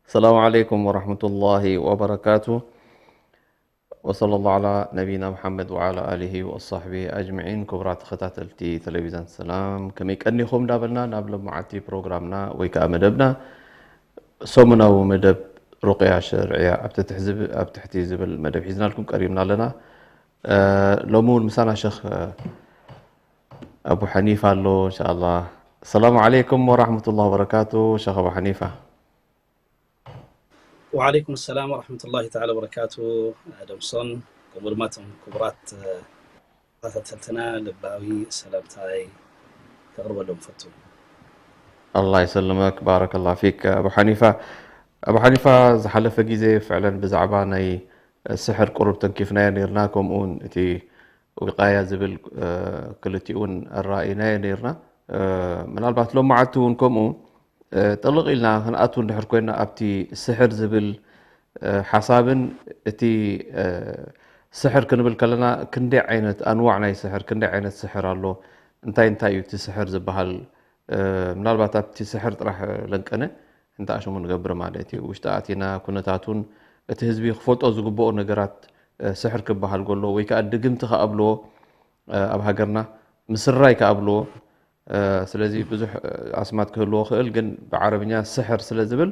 السلام عليكم ورحمة الله وبركاته. وصلى الله على نبينا محمد وعلى آله وصحبه أجمعين. ክቡራት ተኸታተልቲ ቴሌቪዝን ሰላም፣ ከመይ ቀኒኹም እንዳበልና ናብ ሎማዓንቲ ፕሮግራምና ወይ ከዓ መደብና፣ ሰሙናዊ መደብ ሩቕያ ሸርዕያ ኣብ ትሕቲ ዝብ-፣ ኣብ ትሕቲ ዝብል መደብ ሒዝናልኩም ቀሪብና ኣለና። እ፣ ሎሚ እውን ምሳና ሸኽ፣ እ፣ ኣቡ ሓኒፋ ኣሎ፣ እንሻኣላህ። ሰላሙ ዓለይኩም ወራሕመቱላሂ ወበረካቱ፣ ሸኽ ኣቡ ሓኒፋ። ወዓለይኩም ሰላም ወራሕመቱላሂ ተዓላ ወበረካቱ። ኣደምሶን፣ ከምኡ ድማ እቶም ክቡራት፣ እ፣ ተኸታተልትና ልባዊ ሰላምታይ ከቕርበሎም ፈቱ። ኣላህ ይሰልመክ፣ ባረከላህ ፊክ ኣቡ ሓኒፋ። ኣቡ ሓኒፋ፣ ዝሓለፈ ግዜ ፍዕለን ብዛዕባ ናይ ስሕር ቁሩብ ተንኪፍናዮ ነይርና፣ ከምኡውን እቲ ውቃያ ዝብል፣ እ፣ ክልቲኡ እውን ኣረኣኢናዮ ነይርና። እ፣ ምናልባት ሎማዓንቲ እውን ከምኡ፣ እ፣ ጥልቕ ኢልና ክንኣቱ እንድሕር ኮይና ኣብቲ ስሕር ዝብል፣ እ፣ ሓሳብን እቲ፣ እ፣ ስሕር ክንብል ከለና ክንደይ ዓይነት ኣንዋዕ ናይ ስሕር፣ ክንደይ ዓይነት ስሕር ኣሎ፣ እንታይ እንታይ እዩ እቲ ስሕር ዝበሃል፣ እ፣ ምናልባት ኣብቲ ስሕር ጥራሕ ለንቀነ እንተ ኣሽሙ ንገብር ማለት እዩ። ውሽጢ ኣቲና ኩነታቱን እቲ ህዝቢ ክፈልጦ ዝግብኦ ነገራት፣ እ፣ ስሕር ክበሃል ከሎ ወይ ከዓ ድግምቲ ክኣብልዎ፣ እ፣ ኣብ ሃገርና ምስራይ ክኣብልዎ፣ እ፣ ስለዚ ብዙሕ፣ እ፣ ኣስማት ክህልዎ ክእል፣ ግን ብዓረብኛ ስሕር ስለ ዝብል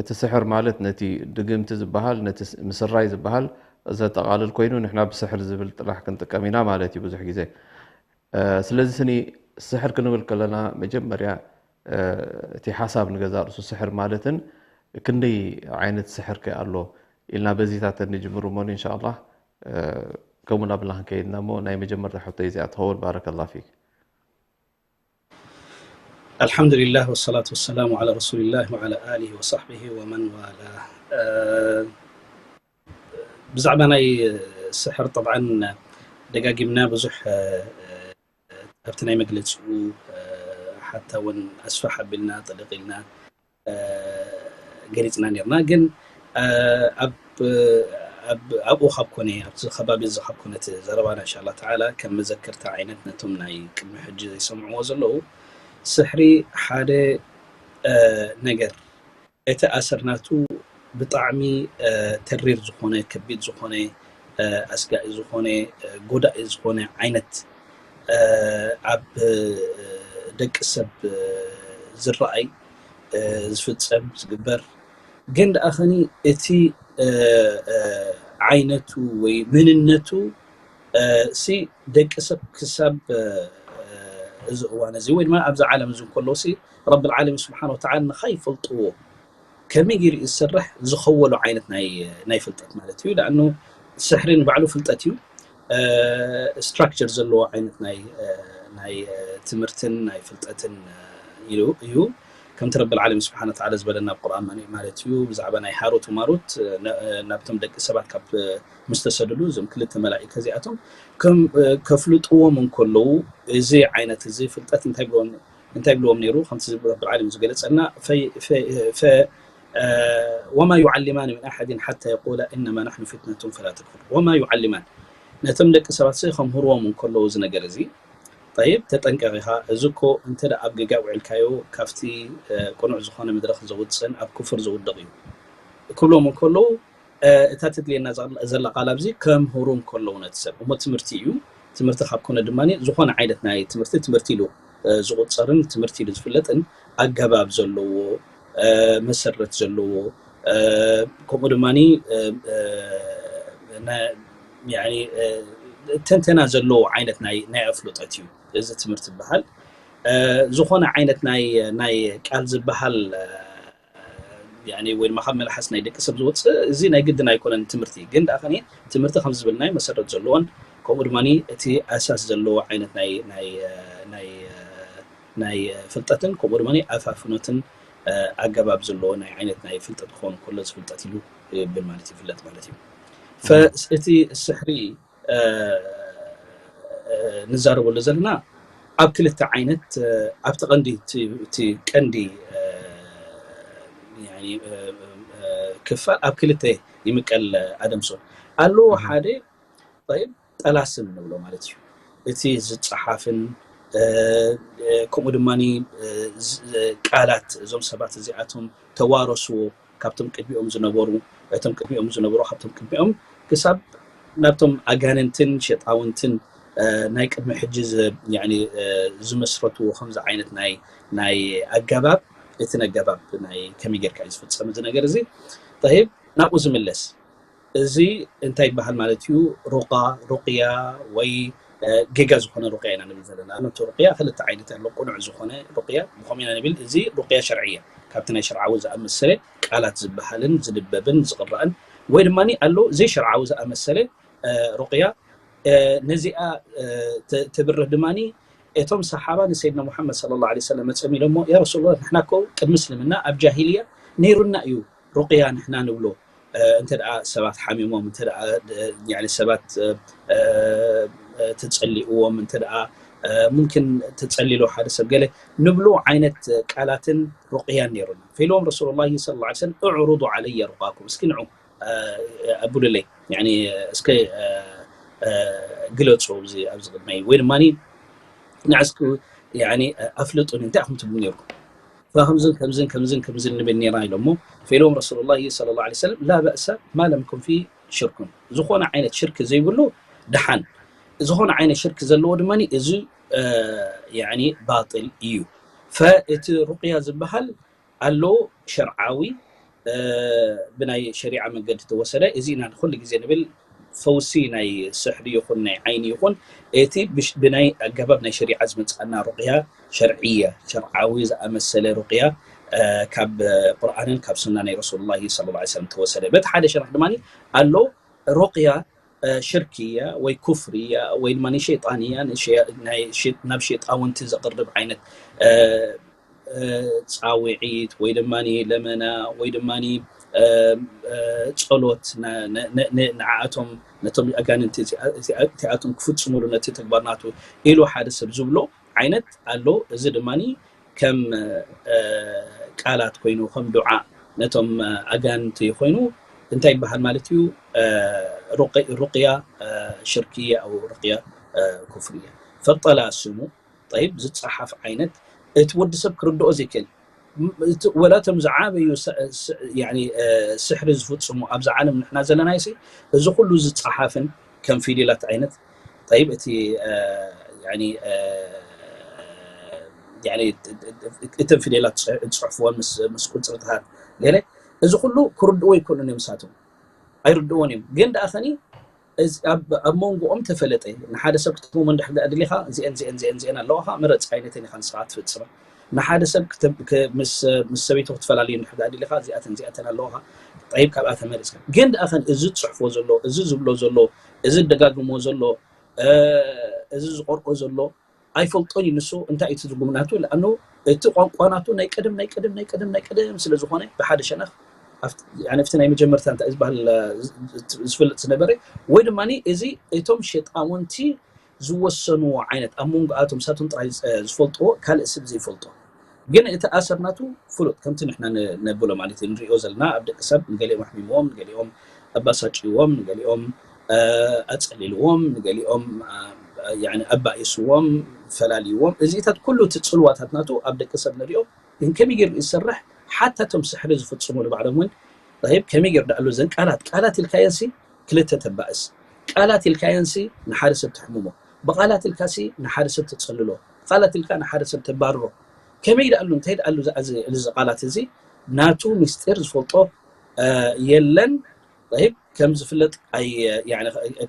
እቲ ስሕር ማለት ነቲ ድግምቲ ዝበሃል፣ ነቲ ስ-፣ ምስራይ ዝበሃል ዘጠቓልል ኮይኑ ንሕና ብስሕር ዝብል ጥራሕ ክንጥቀም ኢና ማለት እዩ ብዙሕ ግዜ። እ፣ ስለዚ ስኒ ስሕር ክንብል ከለና መጀመርያ፣ እ፣ እቲ ሓሳብ ንገዛ ርእሱ ስሕር ማለትን ክንደይ ዓይነት ስሕር ከ ኣሎ ኢልና በዚታት ንጅምር እሞ ኢንሻኣላህ፣ እ፣ ከምኡ እናብልና ክንከይድ ኢና እሞ ናይ መጀመርታ ሕቶይ እዚኣ ትኸውን። ባረከላህ ፊክ። ኣልሓምዱሊላህ ወሰላቱ ወሰላሙ ዓላ ረሱሊላህ ወዓላ ኣሊሂ ወሳሕቢሂ ወመን ዋላ። እ፣ ብዛዕባ ናይ ስሕር ጠብዓን ደጋጊምና ብዙሕ፣ እ፣ ኣብቲ ናይ መግለጺኡ፣ እ፣ ሓታ እውን ኣስፋሕ ኣቢልና ጥልቕ ኢልና፣ እ፣ ገሊጽና ነርና። ግን፣ እ፣ ኣብ፣ ኣብ፣ ኣብኡ ካብ ኮነ፣ ኣብቲ ከባቢ እዚ ካብ ኮነ እቲ ዘረባና እንሻላ ተዓላ ከም መዘክርታ ዓይነት ነቶም ናይ ቅድሚ ሕጂ ዘይሰምዕዎ ዘለዉ፣ ስሕሪ ሓደ፣ እ፣ ነገር እቲ ኣሰር ናቱ ብጣዕሚ፣ እ፣ ተሪር ዝኾነ፣ ከቢድ ዝኾነ፣ እ፣ ኣስጋኢ ዝኾነ፣ እ፣ ጎዳኢ ዝኾነ ዓይነት፣ እ፣ ኣብ፣ እ፣ ደቂ ሰብ፣ እ፣ ዝረኣይ፣ እ፣ ዝፍጸም፣ ዝግበር፣ ግን ደኣ ኸኒ እቲ፣ እ፣ እ፣ ዓይነቱ ወይ መንነቱ፣ እ፣ ሲ ደቂ ሰብ ክሳብ፣ እ፣ እ፣ እዚ እዋን እዚ ወይ ድማ ኣብዚ ዓለም እዚ እንከሎ ሲ ረብል ዓለሚን ስብሓን ወተዓላ ንኸይፈልጥዎ ከመይ ገይሩ እዩ ዝሰርሕ ዝኸወሎ ዓይነት ናይ፣ ናይ ፍልጠት ማለት እዩ። ደኣኑ ስሕሪ ንባዕሉ ፍልጠት እዩ። እ፣ ስትራክቸር ዘለዎ ዓይነት ናይ፣ እ፣ ናይ፣ እ፣ ትምህርትን ናይ ፍልጠትን፣ እ፣ ኢሉ እዩ። ከምቲ ረብል ዓለሚን ስብሓን ወተዓላ ዝበለና ኣብ ቁርኣን ማኒ-፣ ማለት እዩ፣ ብዛዕባ ናይ ሃሩት ወማሩት፣ እ፣ ነ-፣ እ፣ ናብቶም ደቂ ሰባት ካብ፣ እ፣ ምስ ተሰደዱ እዞም ክልተ መላኢካ እዚኣቶም ከም፣ እ፣ ከፍልጥዎም እንከለዉ እዚ ዓይነት እዚ ፍልጠት እንታይ ብልዎም፣ እንታይ ብልዎም ነይሩ? ከምቲ ረብል ዓለሚን ዝገለጸልና፣ ፈ-፣ ፈ-፣ ፈ-፣ እ፣ ወማ ዩዓሊማኒ ሚን ኣሓድን ሓታ የቁላ ኢነማ ናሕኑ ፊትነቱን ፈላ ተክፉር። ወማ ዩዓሊማን፣ ነቶም ደቂ ሰባት ሲ ከምህርዎም እንከለዉ እዚ ነገር እዚ፣ ጠይብ፣ ተጠንቀቕ ኢኻ፣ እዚ እኮ እንተ ደኣ ኣብ ገጋ ውዒልካዮ፣ ካብቲ፣ እ፣ ቅኑዕ ዝኾነ መድረኽ ዘውጽእን ኣብ ክፍር ዘውድቕ እዩ ክብሎም እንከለዉ፣ እ፣ እታ ተድልየና ዘላ፣ ዘላ ቃል ኣብዚ ከምህሩ እንከለዉ ነቲ ሰብ፣ እሞ ትምህርቲ እዩ። ትምህርቲ ካብ ኮነ ድማ ዝኾነ ዓይነት ናይ ትምህርቲ፣ ትምህርቲ ኢሉ፣ እ፣ ዝቑጸርን ትምህርቲ ኢሉ ዝፍለጥን ኣገባብ ዘለዎ፣ እ፣ መሰረት ዘለዎ፣ እ፣ ከምኡ ድማ፣ እ፣ እ፣ ነ-፣ ያኒ፣ እ፣ ተንተና ዘለዎ ዓይነት ናይ፣ ናይ ኣፍልጦት እዩ እዚ ትምህርቲ ዝበሃል። እ፣ ዝኾነ ዓይነት ናይ፣ ናይ ቃል ዝበሃል፣ እ፣ ያኒ ወይ ድማ ካብ መልሓስ ናይ ደቂ ሰብ ዝወፅእ፣ እዚ ናይ ግድን ኣይኮነን ትምህርቲ። ግን ደኣ ኸኒ ትምህርቲ ከም ዝበልናዮ መሰረት ዘለዎን ከምኡ ድማ እቲ ኣሳስ ዘለዎ ዓይነት ናይ ናይ ናይ ናይ ፍልጠትን ከምኡ ድማ ኣፋፍኖትን ኣገባብ ዘለዎ ናይ ዓይነት ናይ ፍልጠት ክኾን ከሎ ዝፍልጠት ኢሉ ይብል ማለት ይፍለጥ ማለት እዩ። እቲ ስሕሪ ንዛረበሉ ዘለና ኣብ ክልተ ዓይነት ኣብቲ ቀንዲ እቲ ቀንዲ ክፋል ኣብ ክልተ ይምቀል ኣደምሶ ኣለዎ። ሓደ ጠላስም ንብሎ ማለት እዩ። እቲ ዝፀሓፍን ከምኡ ድማ ቃላት እዞም ሰባት እዚኣቶም ተዋረስዎ ካብቶም ቅድሚኦም ዝነበሩ እቶም ቅድሚኦም ዝነበሩ ካብቶም ቅድሚኦም ክሳብ ናብቶም ኣጋንንትን ሸጣውንትን ናይ ቅድሚ ሕጂ ዝመስረትዎ ከምዚ ዓይነት ናይ ኣገባብ እቲ ኣገባብ ናይ ከመይ ጌርካ እዩ ዝፍፀም እዚ ነገር እዚ ናብኡ ዝምለስ እዚ እንታይ ይበሃል ማለት እዩ? ሩቃ፣ ሩቅያ ወይ ጌጋ ዝኾነ ሩቅያ ኢና ንብል ዘለና። ኣነቱ ሩቅያ ክልተ ዓይነት ኣሎ። ቁኑዕ ዝኾነ ሩቅያ ብኸም ኢና ንብል። እዚ ሩቅያ ሸርዕያ ካብቲ ናይ ሸርዓዊ ዝኣመሰለ ቃላት ዝበሃልን ዝንበብን ዝቕራእን ወይ ድማ ኣሎ ዘይሸርዓዊ ዝኣመሰለ ሩቅያ ነዚኣ ተብርህ ድማ እቶም ሰሓባ ንሰይድና ሙሓመድ ሰለላሁ ዐለይሂ ወሰለም መፅኦም ኢሎሞ ያ ረሱሉላህ ንሕና እኮ ቅድሚ እስልምና ኣብ ጃሂልያ ነይሩና እዩ ሩቅያ ንሕና ንብሎ እንተ ሰባት ሓሚሞም እንተ ሰባት ተፀሊእዎም እንተ ሙምኪን ተፀሊሎ ሓደ ሰብ ገለ ንብሎ ዓይነት ቃላትን ሩቅያን ነይሩና ፈኢልዎም ረሱሉላሂ ሰለላሁ ዐለይሂ ወሰለም እዕሩዱ ዐለየ ሩቃኩም እስኪ ንዑ ኣብሉለይ እስከ ግለፁ ኣብዚ ቅድመይ ወይ ድማ ንዕስኪ ኣፍልጡኒ እንታይ ኢኹም ትብሉ ነይርኩም ከምዝን ከምዝን ከምዝን ከምዝን ንብል ነይርና ኢሎሞ ፈኢሎም ረሱሉላሂ ሰለላሁ ዐለይሂ ወሰለም ላ በእሰ ማ ለም ኩን ፊ ሽርኩን ዝኾነ ዓይነት ሽርክ ዘይብሉ ድሓን ዝኾነ ዓይነት ሽርክ ዘለዎ ድማ እዚ ባጥል እዩ ፈእቲ ሩቅያ ዝበሃል ኣሎ ሸርዓዊ ብናይ ሸሪዓ መንገዲ ተወሰደ እዚ ኢና ንኩሉ ግዜ ንብል ፈውሲ ናይ ስሕሪ ይኹን ናይ ዓይኒ ይኹን እቲ ብናይ ኣገባብ ናይ ሸሪዓ ዝመፅኣና ሩቅያ ሸርዕያ ሸርዓዊ ዝኣመሰለ ሩቅያ ካብ ቁርኣንን ካብ ሱና ናይ ረሱሉላ ለ ሰለም ተወሰደ በቲ ሓደ ሸነኽ ድማ ኣሎ ሩቅያ ሽርክያ ወይ ኩፍርያ ወይ ድማ ሸይጣንያ ናብ ሸይጣውንቲ ዘቅርብ ዓይነት ፃውዒት ወይ ድማ ለመና ወይ ድማ ፀሎት ንዓኣቶም ነቶም ኣጋንንቲ እቲኣቶም ክፍፅሙሉ ነቲ ተግባር ናቱ ኢሉ ሓደ ሰብ ዝብሎ ዓይነት ኣሎ እዚ ድማ ከም ቃላት ኮይኑ ከም ዱዓ ነቶም ኣጋንንቲ ኮይኑ እንታይ ይበሃል ማለት እዩ ሩቅያ ሽርክያ ው ሩቅያ ኩፍርያ ፈጠላ ስሙ ጠይብ ዝፀሓፍ ዓይነት እቲ ወዲ ሰብ ክርድኦ ዘይክእል ወላ እቶም ዝዓበዩ ስሕሪ ዝፍፅሙ ኣብዚ ዓለም ንሕና ዘለናዮ እዚ ኩሉ ዝፀሓፍን ከም ፊደላት ዓይነት ጠይብ እቲ እተን ፊደላት ዝፅሕፍዎን ምስ ቁፅርታት ገለ እዚ ኩሉ ክርድዎ ይክእሉን እዮም ንሳቶም ኣይርድእዎን እዮም ግን ደኣ ከኒ ኣብ መንጎኦም ተፈለጠ ንሓደ ሰብ ክትህቦም እንድሕር ደኣ ድሊኻ እዚአን እዚአን እዚአን እዚአን ኣለዋኻ ምረፅ ዓይነተን ኢኻ ንስኻ ትፍፅማ ንሓደ ሰብ ምስ ሰበይቱ ክትፈላለዩ እንድሕር ደኣ ድሊኻ እዚኣተን እዚኣተን ኣለዋኻ ጠይብ ካብኣ ተመሪፅካ ግን ደኣ ከን እዚ ዝፅሕፎ ዘሎ እዚ ዝብሎ ዘሎ እዚ ደጋግሞ ዘሎ እዚ ዝቆርኦ ዘሎ ኣይፈልጦን እዩ ንሱ እንታይ እዩ ትርጉም ናቱ ለኣኑ እቲ ቋንቋ ናቱ ናይ ቀደም ናይ ቀደም ናይ ቀደም ናይ ቀደም ስለ ዝኾነ ብሓደ ሸነኽ ኣብቲ ናይ መጀመርታ እንታይ ዝበሃል ዝፍለጥ ዝነበረ ወይ ድማ እዚ እቶም ሸጣውንቲ ዝወሰንዎ ዓይነት ኣብ መንጎኣቶም ሳቶም ጥራይ ዝፈልጥዎ ካልእ ሰብ ዘይፈልጦ ግን እቲ ኣሰር ናቱ ፍሉጥ ከምቲ ንሕና ነብሎ ማለት እዩ ንሪኦ ዘለና ኣብ ደቂ ሰብ ንገሊኦም ኣሕሚምዎም ንገሊኦም ኣባሳጭዎም ንገሊኦም ኣፀሊልዎም ንገሊኦም ኣባኢስዎም ፈላልይዎም እዚታት ኩሉ እቲ ፅልዋታት ናቱ ኣብ ደቂ ሰብ ንሪኦ ግን ከመይ ገይሩ ዝሰርሕ ሓታ እቶም ስሕሪ ዝፍፅሙ ንባዕሎም እውን ይብ ከመይ ገይሩ ዳኣሉ ዘን ቃላት ቃላት ኢልካየንሲ ክልተ ተባእስ ቃላት ኢልካየንሲ ንሓደ ሰብ ተሕምሞ ብቃላት ኢልካሲ ንሓደ ሰብ ተፀልሎ ብቃላት ኢልካ ንሓደ ሰብ ተባርሮ ከመይ ዳኣሉ እንታይ ዳኣሉ እዚ ቃላት እዚ ናቱ ምስጢር ዝፈልጦ የለን ይብ ከም ዝፍለጥ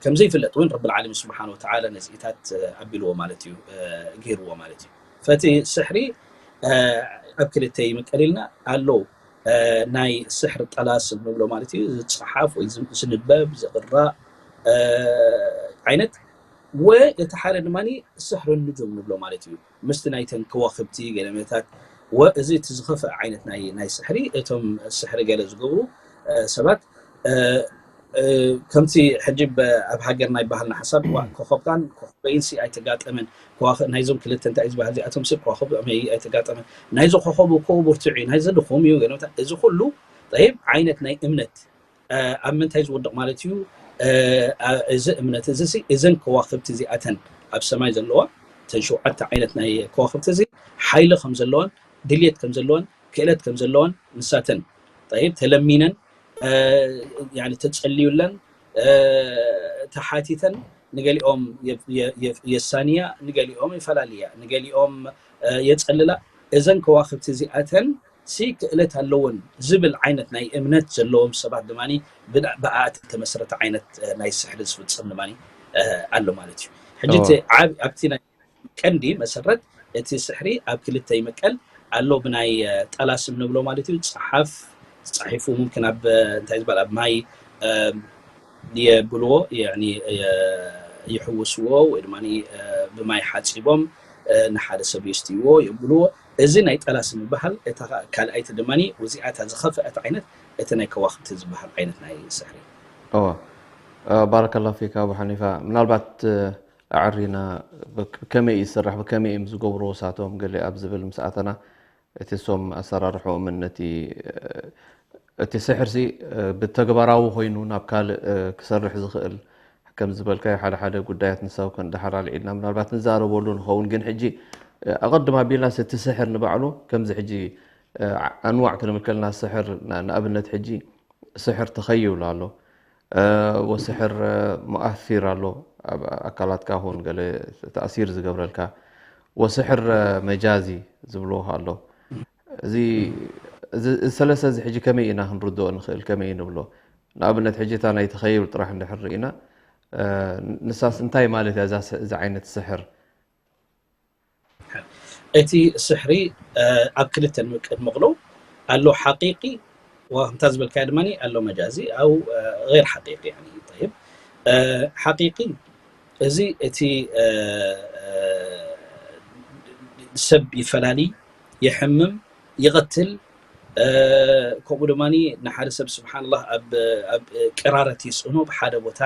ከም ዘይፍለጥ እውን ረብል ዓለሚን ስብሓን ወተዓላ ነዚኢታት ኣቢልዎ ማለት እዩ ገይርዎ ማለት እዩ ፈቲ ስሕሪ ኣብ ክልተ ይምቀል ኢልና ኣሎ ናይ ስሕሪ ጠላስም ንብሎ ማለት እዩ ዝፀሓፍ ወይ ዝንበብ ዝቕራእ ዓይነት ወእቲ ሓደ ድማ ስሕር ኑጁም ንብሎ ማለት እዩ። ምስቲ ናይተን ከዋኽብቲ ገለመታት ወእዚ እቲ ዝኸፍአ ዓይነት ናይ ናይ ስሕሪ፣ እቶም ስሕሪ ገለ ዝገብሩ ሰባት ከምቲ ሕጂ ኣብ ሃገርና ይበሃልና ሓሳብ ኮኸብካን ኮኸበይን ሲ ኣይተጋጠመን፣ ናይዞም ክልተ እንታይ ዝበሃል እዚኣቶም ሲ ኮኸብ ኣይተጋጠመን፣ ናይዚ ኮኸብ እኮ ብርቱዕ እዩ፣ ናይዚ ድኹም እዩ ገለመታት። እዚ ኩሉ ጠይብ ዓይነት ናይ እምነት ኣብ ምንታይ ዝወድቕ ማለት እዩ? እዚ እምነት እዚ እዘን ከዋክብቲ እዚኣተን ኣብ ሰማይ ዘለዋ እተን ሸውዓተ ዓይነት ናይ ከዋክብቲ እዚ ሓይሊ ከም ዘለዋን ድልየት ከም ዘለዋን ክእለት ከም ዘለዋን ንሳተን ጠይብ ተለሚነን ተጸልዩለን ተሓቲተን ንገሊኦም የሳንያ ንገሊኦም ይፈላልያ ንገሊኦም የጸልላ እዘን ከዋክብቲ እዚኣተን ሲ ክእለት ኣለወን ዝብል ዓይነት ናይ እምነት ዘለዎም ሰባት ድማ ብኣእት ተመስረተ ዓይነት ናይ ስሕሪ ዝፍጸም ድማ ኣሎ ማለት እዩ። ሕጂ ኣብቲ ናይ ቀንዲ መሰረት እቲ ስሕሪ ኣብ ክልተ ይምቀል ኣሎ። ብናይ ጠላስም ንብሎ ማለት እዩ። ጸሓፍ ጻሒፉ ሙምክን ኣብ እንታይ ዝበሃል ኣብ ማይ የብልዎ ይሕውስዎ ወይ ድማ ብማይ ሓፂቦም ንሓደ ሰብ የስትይዎ የብልዎ። እዚ ናይ ጠላስም ይበሃል። እታ ካልኣይቲ ድማ እዚኣታ ዝኸፍአት ዓይነት እቲ ናይ ከዋክብቲ ዝበሃል ዓይነት ናይ ስሕሪ። እወ ባረከላ ፊክ ኣቡ ሓኒፋ። ምናልባት ኣዕሪና ብከመይ እዩ ዝስራሕ ብከመይ እዮም ዝገብርዎ ሳቶም ገለ ኣብ ዝብል ምስ ኣተና እቲ ሶም ኣሰራርሕኦምን ነቲ እቲ ስሕርሲ ብተግባራዊ ኮይኑ ናብ ካልእ ክሰርሕ ዝኽእል ከም ዝበልካዮ ሓደ ሓደ ጉዳያት ንሳው ከንድሓር ኣልዒልና ምናልባት ንዛረበሉ ንኸውን ግን ሕጂ ኣቐድም ኣቢልናስ እቲ ስሕር ንባዕሉ ከምዚ ሕጂ ኣንዋዕ ክንብል ከልና ስሕር ንኣብነት ሕጂ ስሕር ተኸይል ኣሎ ወስሕር ሙኣሲር ኣሎ ኣብ ኣካላትካ ኹን ገለ ተእሲር ዝገብረልካ ወስሕር መጃዚ ዝብልዎ ኣሎ እዚ ሰለስተ እዚ ሕጂ ከመይ ኢና ክንርድኦ ንኽእል ከመይ ንብሎ ንኣብነት ሕጂ እታ ናይ ተኸይል ጥራሕ እንድሕር ርኢና ንሳስ እንታይ ማለት እያ እዚ ዓይነት ስሕር እቲ ስሕሪ ኣብ ክልተ ንምቅድ መቕሎ ኣሎ ሓቂቂ ከምታ ዝበልካያ ድማ ኣሎ መጃዚ ኣው غير ሓቂቂ طيب ሓቂቂ እዚ እቲ ሰብ ይፈላሊ ይሕምም ይቐትል ከምኡ ድማ ንሓደ ሰብ ስብሓንላህ ኣብ ቅራረት ይስእኖ ብሓደ ቦታ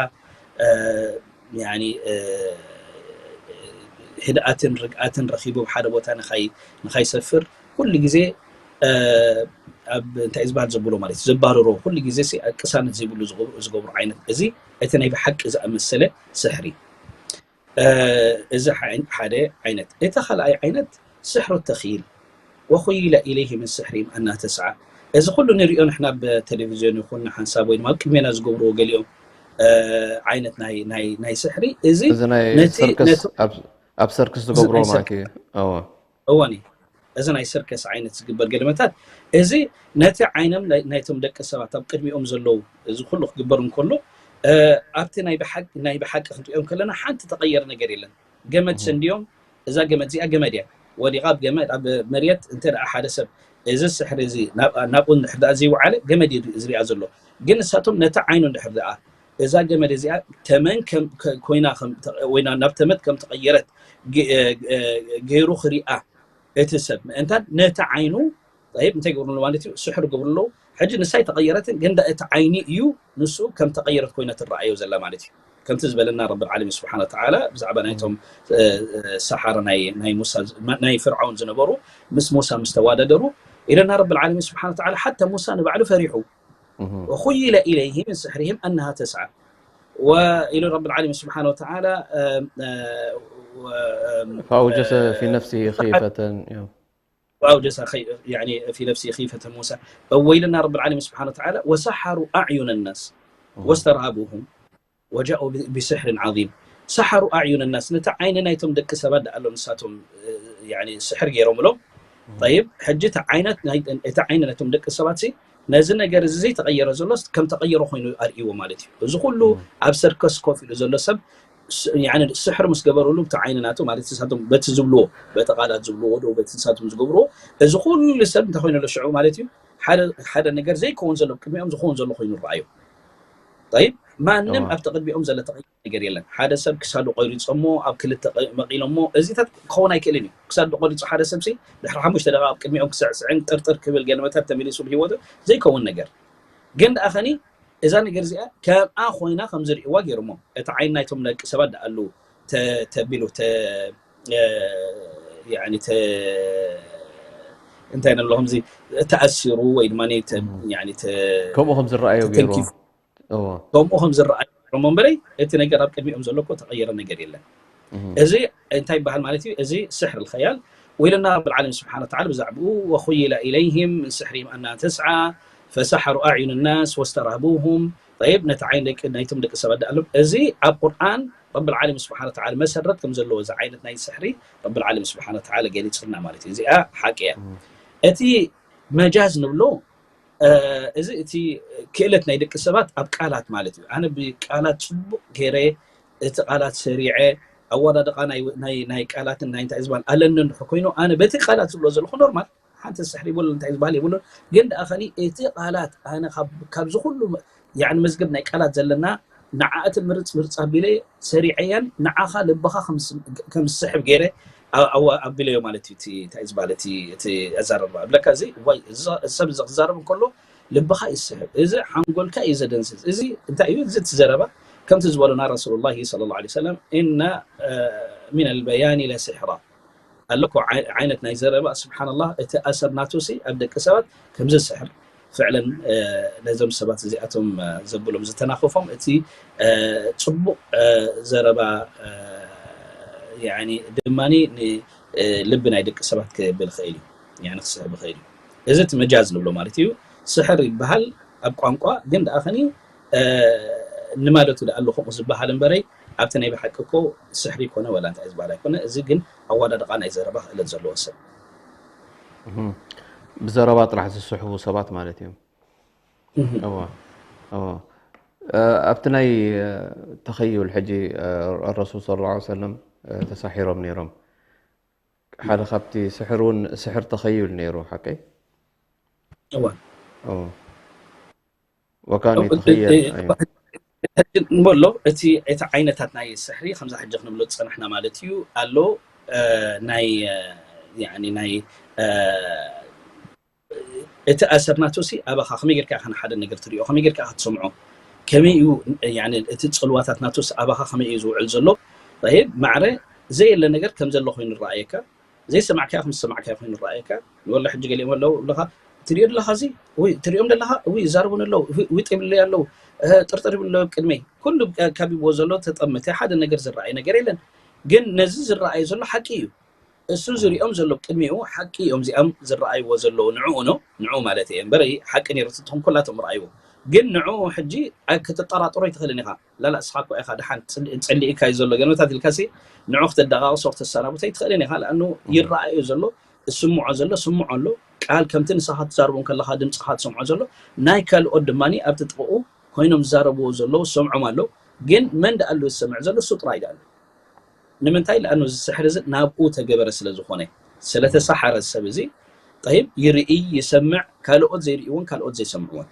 ህድኣትን ርግኣትን ረኺቡ ኣብ ሓደ ቦታ ንኸይሰፍር ኩሉ ግዜ ኣብ እንታይ ዝበሃል ዘብሎ ማለት ዘባርሮ ኩሉ ግዜ ቅሳነት ዘይብሉ ዝገብሩ ዓይነት እዚ እቲ ናይ ብሓቂ ዝኣመሰለ ስሕሪ እዚ ሓደ ዓይነት እቲ ካልኣይ ዓይነት ስሕሩ ተኽይል وخيل إليه من سحرهم أنها تسعى እዚ ኩሉ ንሪኦ ንሕና ብቴሌቪዝዮን ይኹን ንሓንሳብ ወይ ድማ ቅድሜና ዝገብርዎ ገሊኦም ዓይነት ናይ ናይ ናይ ስሕሪ እዚ እዚ ናይ ነቲ ሰርከስ ነቲ ኣብ- ኣብ ሰርከስ ዝገብርዎ ናይ ማለት እዩ። እወ እወን እዩ እዚ ናይ ሰርከስ ዓይነት ዝግበር ገለመታት እዚ ነቲ ዓይኖም ናይ- ናይቶም ደቂ ሰባት ኣብ ቅድሚኦም ዘለዉ እዚ ኩሉ ክግበር እንከሎ እ፣ ኣብቲ ናይ ብሓቂ ናይ ብሓቂ ክንሪኦም ከለና ሓንቲ ተቐየር ነገር የለን ገመድ ሰንድዮም እዛ ገመድ እዚኣ ገመድ እያ ወዲቓ ኣብ ገመድ ኣብ መርየት እንተ ደኣ ሓደ ሰብ እዚ ስሕሪ እዚ ናብ- ናብኡ እንድሕር ደኣ ዘይወዓለ ገመድ እዩ ዝሪኣ ዘሎ ግን ንሳቶም ነቲ ዓይኑ እንድሕር ደኣ እዛ ገመድ እዚኣ ተመን ከም ከ- ኮይና ከም ተ- ወይና ናብ ተመት ከም ተቐየረት ገ- እ- እ- ገይሩ ክሪኣ እቲ ሰብ ምእንታን ነቲ ዓይኑ ይብ እንታይ ገብርሉ ማለት እዩ ስሕር ገብርሉ ሕጂ ንሳይ ተቐየረትን ግን ዳ እቲ ዓይኒ እዩ ንሱ ከም ተቐየረት ኮይና ትረኣዮ ዘላ ማለት እዩ ከምቲ ዝበለና ረብ ዓለሚን ስብሓን ወተዓላ ብዛዕባ ናይቶም እ፣ እ፣ ሰሓረ ናይ ናይ ሙሳ ናይ ፍርዓውን ዝነበሩ ምስ ሙሳ ምስ ተዋዳደሩ ኢለና ረብ ዓለሚን ስብሓን ወተዓላ ሓታ ሙሳ ንባዕሉ ፈሪሑ وخيل إليه من سحرهم أنها تسعى وإلى رب العالمين سبحانه وتعالى آم، آه، و- آم، فأوجس آه، في نفسه خيفة يوم. وأوجس خي- يعني في نفسه خيفة موسى ويلنا رب العالمين سبحانه وتعالى وسحروا أعين الناس واسترهبوهم وجاءوا ب- بسحر عظيم سحروا أعين الناس ነቲ ዓይኒ ናይቶም ደቂ ሰባት ደኣ ኣሎ ንሳቶም እ፣ ያኒ ስሕር ገይሮምሎም طيب ሕጂ እቲ ዓይነት ናይ- እቲ ዓይኒ ነቶም ደቂ ሰባት ሲ ነዚ ነገር እዚ ዘይተቐየረ ዘሎስ ከም ተቐየረ ኮይኑ ኣርእይዎ ማለት እዩ እዚ ኩሉ ኣብ ሰርከስ ኮፍ ኢሉ ዘሎ ሰብ ስ- ያኒ ስሕር ምስ ገበረሉ ብቲ ዓይኒ ናቱ ማለት ንሳቶም በቲ ዝብልዎ በቲ ቃላት ዝብልዎ ዶ በቲ ንሳቶም ዝገብርዎ እዚ ኩሉ ሰብ እንታይ ኮይኑ ኣሎ ሽዑ ማለት እዩ ሓደ ሓደ ነገር ዘይከውን ዘሎ ቅድሚኦም ዝኸውን ዘሎ ኮይኑ ረኣዮ طيب ማንም ኣብቲ ቅድሚኦም ዘሎ ተቐይሩ ነገር የለን። ሓደ ሰብ ክሳዱ ቆሪጾሞ ኣብ ክልተ መቒሎሞ፣ እዚታት ክኸውን ኣይክእልን እዩ። ክሳዱ ቆሪጹ ሓደ ሰብ ሲ ድሕሪ ሓሙሽተ ደቂቃ ኣብ ቅድሚኦም ክስዕስዕን ጥርጥር ክብል ገለመታት ተመሊሱ ብህይወቱ ዘይከውን ነገር። ግን ደኣ ኸኒ እዛ ነገር እዚኣ ከምኣ ኮይና ከም ዝርእይዋ ገይሮሞ። እቲ ዓይኒ ናይቶም ደቂ ሰባት ደኣ ኣሉ ተቢሉ እንታይ ነለኹም ዚ ተኣሲሩ ወይ ድማ ከምኡ ከም ዝረኣዮ ገይርዎ። ከምኡ ከም ዝረኣዮ ገይሮሞ እምበረይ እቲ ነገር ኣብ ቅድሚኦም ዘሎ እኮ ተቐየረ ነገር የለን። እዚ እንታይ ይበሃል ማለት እዩ? እዚ ስሕር ልኸያል ወይለና ረብ ዓለም ስብሓን ወተዓላ ብዛዕባኡ ወኹይለ ኢለይህም ምን ስሕሪም ኣና ተስዓ ፈሰሓሩ ኣዕዩን ናስ ወስተርሃቡሁም። ጠይብ ነቲ ዓይን ደቂ ናይቶም ደቂ ሰባት ደኣሎም እዚ ኣብ ቁርኣን ረብ ዓለም ስብሓን ወተዓላ መሰረት ከም ዘለዎ እዚ ዓይነት ናይ ስሕሪ ረብ ዓለም ስብሓን ወተዓላ ገሊፅልና ማለት እዩ። እዚኣ ሓቂ እያ። እቲ መጃዝ ንብሎ እዚ እቲ ክእለት ናይ ደቂ ሰባት ኣብ ቃላት ማለት እዩ። ኣነ ብቃላት ፅቡቅ ገይረ እቲ ቃላት ሰሪዐ ኣወዳድቃ ናይ ቃላትን ናይ እንታይ ዝበሃል ኣለኒ እንድሕር ኮይኑ ኣነ በቲ ቃላት ዝብሎ ዘለኹ ኖርማል ሓንቲ ስሕሪ ይብሉ እንታይ ዝበሃል የብሉን። ግን ደኣ ኸኒ እቲ ቃላት ኣነ ካብዚ ኩሉ መዝገብ ናይ ቃላት ዘለና ንዓኣ እቲ ምርፅ ምርፅ ኣቢለ ሰሪዐያን ንዓኻ ልብኻ ከም ዝስሕብ ገይረ ኣቢለዮ ማለት እዩ። እንታይ ዝበሃል እቲ ኣዛረባ እብለካ እዚ ሰብ እዚ ክዛረብ እንከሎ ልብኻ ይስሕብ፣ እዚ ሓንጎልካ እዩ ዘደንዝዝ። እዚ እንታይ እዩ? እዚ እቲ ዘረባ ከምቲ ዝበሉና ረሱሉላሂ ሰለላሁ ዐለይሂ ወሰለም፣ "ኢነ ሚነል በያኒ ለሲሕራ" ኣሎ እኮ ዓይነት ናይ ዘረባ። ስብሓንላህ፣ እቲ ኣሰር ናቱ ሲ ኣብ ደቂ ሰባት ከምዚ ዝስሕር ፍዕለን ነዞም ሰባት እዚኣቶም ዘብሎም ዝተናኸፎም እቲ ፅቡቕ ዘረባ ድማ ልቢ ናይ ደቂ ሰባት ክብል ይኽእል እዩ፣ ክስሕብ ይኽእል እዩ። እዚ እቲ መጃዝ ንብሎ ማለት እዩ። ስሕር ይበሃል ኣብ ቋንቋ፣ ግን ደኣ ኸኒ ንማለቱ ደኣ ኣሎ ከምኡ ዝበሃል እምበረይ ኣብቲ ናይ ብሓቂ እኮ ስሕሪ ይኮነ ወላ እንታይ ዝበሃል ኣይኮነ። እዚ ግን ኣዋዳድቓ ናይ ዘረባ ክእለት ዘለዎ ሰብ ብዘረባ ጥራሕ ዝስሕቡ ሰባት ማለት እዮም። ኣብቲ ናይ ተኸዩል ሕጂ ረሱል ስለ ላ ሰለም ተሳሒሮም ነይሮም። ሓደ ካብቲ ስሕር እውን ስሕር ተኸዩል ነይሩ ሓቀይ እዋን ወካኑ ተኸየል ንበሎ እቲ እቲ ዓይነታት ናይ ስሕሪ ከምዛ ሕጂ ክንብሎ ዝፀናሕና ማለት እዩ ኣሎ ናይ ናይ እቲ ኣሰር ናቱ ሲ ኣባኻ ከመይ ጌርካ ኢኻ ንሓደ ነገር ትሪኦ ከመይ ጌርካ ኢኻ ትሰምዖ ከመይ እዩ እቲ ፅልዋታት ናቱ ሲ ኣባኻ ከመይ እዩ ዝውዕል ዘሎ ማዕረ ዘየለ ነገር ከም ዘሎ ኮይኑ ረኣየካ ዘይሰማዕካዮ ከም ዝሰማዕካዮ ኮይኑ ረኣየካ ንበሎ ሕጂ ገሊኦም ኣለዉ ኣለኻ ትሪኦ ኣለኻ እዚ ትሪኦም ኣለኻ እዊ ይዛረቡን ኣለዉ ዊጥ የብለይ ኣለዉ ጥርጥር ይብለ ቅድመይ ኩሉ ካብ ይብዎ ዘሎ ተጠምተ ሓደ ነገር ዝረኣይ ነገር የለን ግን ነዚ ዝረኣዩ ዘሎ ሓቂ እዩ እሱ ዝሪኦም ዘሎ ቅድሚኡ ሓቂ እዮም እዚኦም ዝረኣይዎ ዘለዉ ንዕኡ ነው ንዕኡ ማለት እየ እምበር ሓቂ ነይሩ ትትኹም ኩላቶም ረኣይዎ ግን ንዕኡ ሕጂ ክትጠራጠሮ ይትኽእልን ኢኻ ላላ እስኻ እኮ ኢኻ ደሓን ጸሊእካ እዩ ዘሎ ገለመታት ኢልካሲ ንዑ ክተደቃቅሶ ክተሰናብቶ ይትኽእልን ኢኻ ለኣኑ ይረኣዮ ዘሎ ዝስምዖ ዘሎ ስምዖ ኣሎ ቃል ከምቲ ንስኻ ትዛርቦ ከለኻ ድምፅኻ ትሰምዖ ዘሎ ናይ ካልኦት ድማ ኣብቲ ጥቕኡ ኮይኖም ዝዛረብዎ ዘለዉ ዝሰምዖም ኣለዉ ግን መን ደኣሉ ዝሰምዕ ዘሎ እሱ ጥራይ ደኣሉ ንምንታይ ለኣኑ እዚ ስሕር እዚ ናብኡ ተገበረ ስለ ዝኾነ ስለተሳሓረ ሰብ እዚ ጠይብ ይርኢ ይሰምዕ ካልኦት ዘይርእይዎን ካልኦት ዘይሰምዕዎን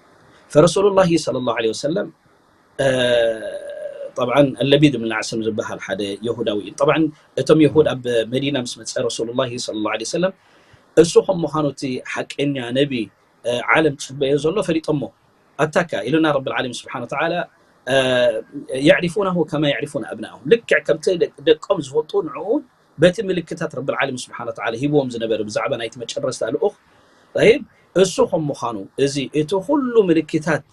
ፈረሱሉላሂ صلى الله عليه وسلم طبعا اللبيد بن الأعصم ዝበሃል ሓደ የሁዳዊ እዩ طبعا እቶም የሁድ ኣብ መዲና ምስ መፀ ረሱሉላሂ صلى الله عليه وسلم እሱ ከም ምዃኑ እቲ ሓቀኛ ነቢ ዓለም ፅበዮ ዘሎ ፈሊጦሞ ኣታካ ኢሉና ረብ ዓለሚን ስብሓን ወተዓላ የዕሪፉናሁ ከማ የዕሪፉና ኣብናእሁም ልክዕ ከምቲ ደቆም ዝፈልጡ ንዕኡ በቲ ምልክታት ረብ ዓለሚን ስብሓን ወተዓላ ሂብዎም ዝነበረ ብዛዕባ ናይቲ መጨረስታ ልኡኽ ይብ እሱ ከም ምዃኑ እዚ እቲ ኩሉ ምልክታት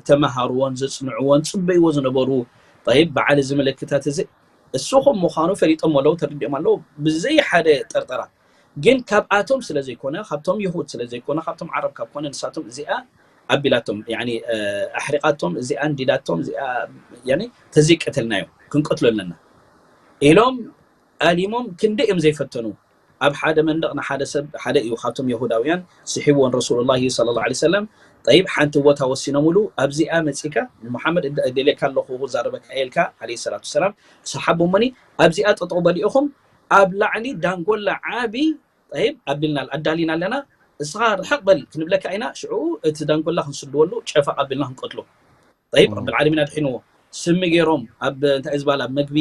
ተመሃርዎን ዘፅንዕዎን ፅበይዎ ዝነበሩ ይብ በዓል እዚ ምልክታት እዚ እሱ ከም ምዃኑ ፈሊጦም ኣለዉ ተረዲኦም ኣለዉ ብዘይ ሓደ ጠርጠራ ግን ካብኣቶም ስለ ዘይኮነ ካብቶም ይሁድ ስለ ዘይኮነ ካብቶም ዓረብ ካብ ኮነ ንሳቶም እዚኣ ኣቢላቶም ኣሕሪቃቶም እዚኣ እንዲዳቶም እዚኣ ተዘይቀተልናዮም ክንቀትሎ ኣለና ኢሎም ኣሊሞም ክንደ እዮም ዘይፈተኑ ኣብ ሓደ መንደቕ ንሓደ ሰብ ሓደ እዩ ካብቶም የሁዳውያን ስሒብዎን ረሱሉላሂ صلى الله عليه وسلم ጠይብ ሓንቲ ቦታ ወሲኖምሉ ኣብዚኣ መፂካ ንሙሓመድ ደልየካ ኣለኹ ዛረበካ የልካ ለ ሰላቱ ሰላም ሰሓቦሞኒ ኣብዚኣ ጠጠው በሊኦኹም ኣብ ላዕሊ ዳንጎላ ዓቢ ጠይብ ኣቢልና ኣዳሊና ኣለና እስኻ ርሕቕ በል ክንብለካ ኢና ሽዑ እቲ ዳንጎላ ክንስድወሉ ጨፋቕ ኣቢልና ክንቀትሎ ጠይብ፣ ረብል ዓለሚን ኣድሒንዎ። ስሚ ገይሮም ኣብ እንታይ ዝበሃል ኣብ መግቢ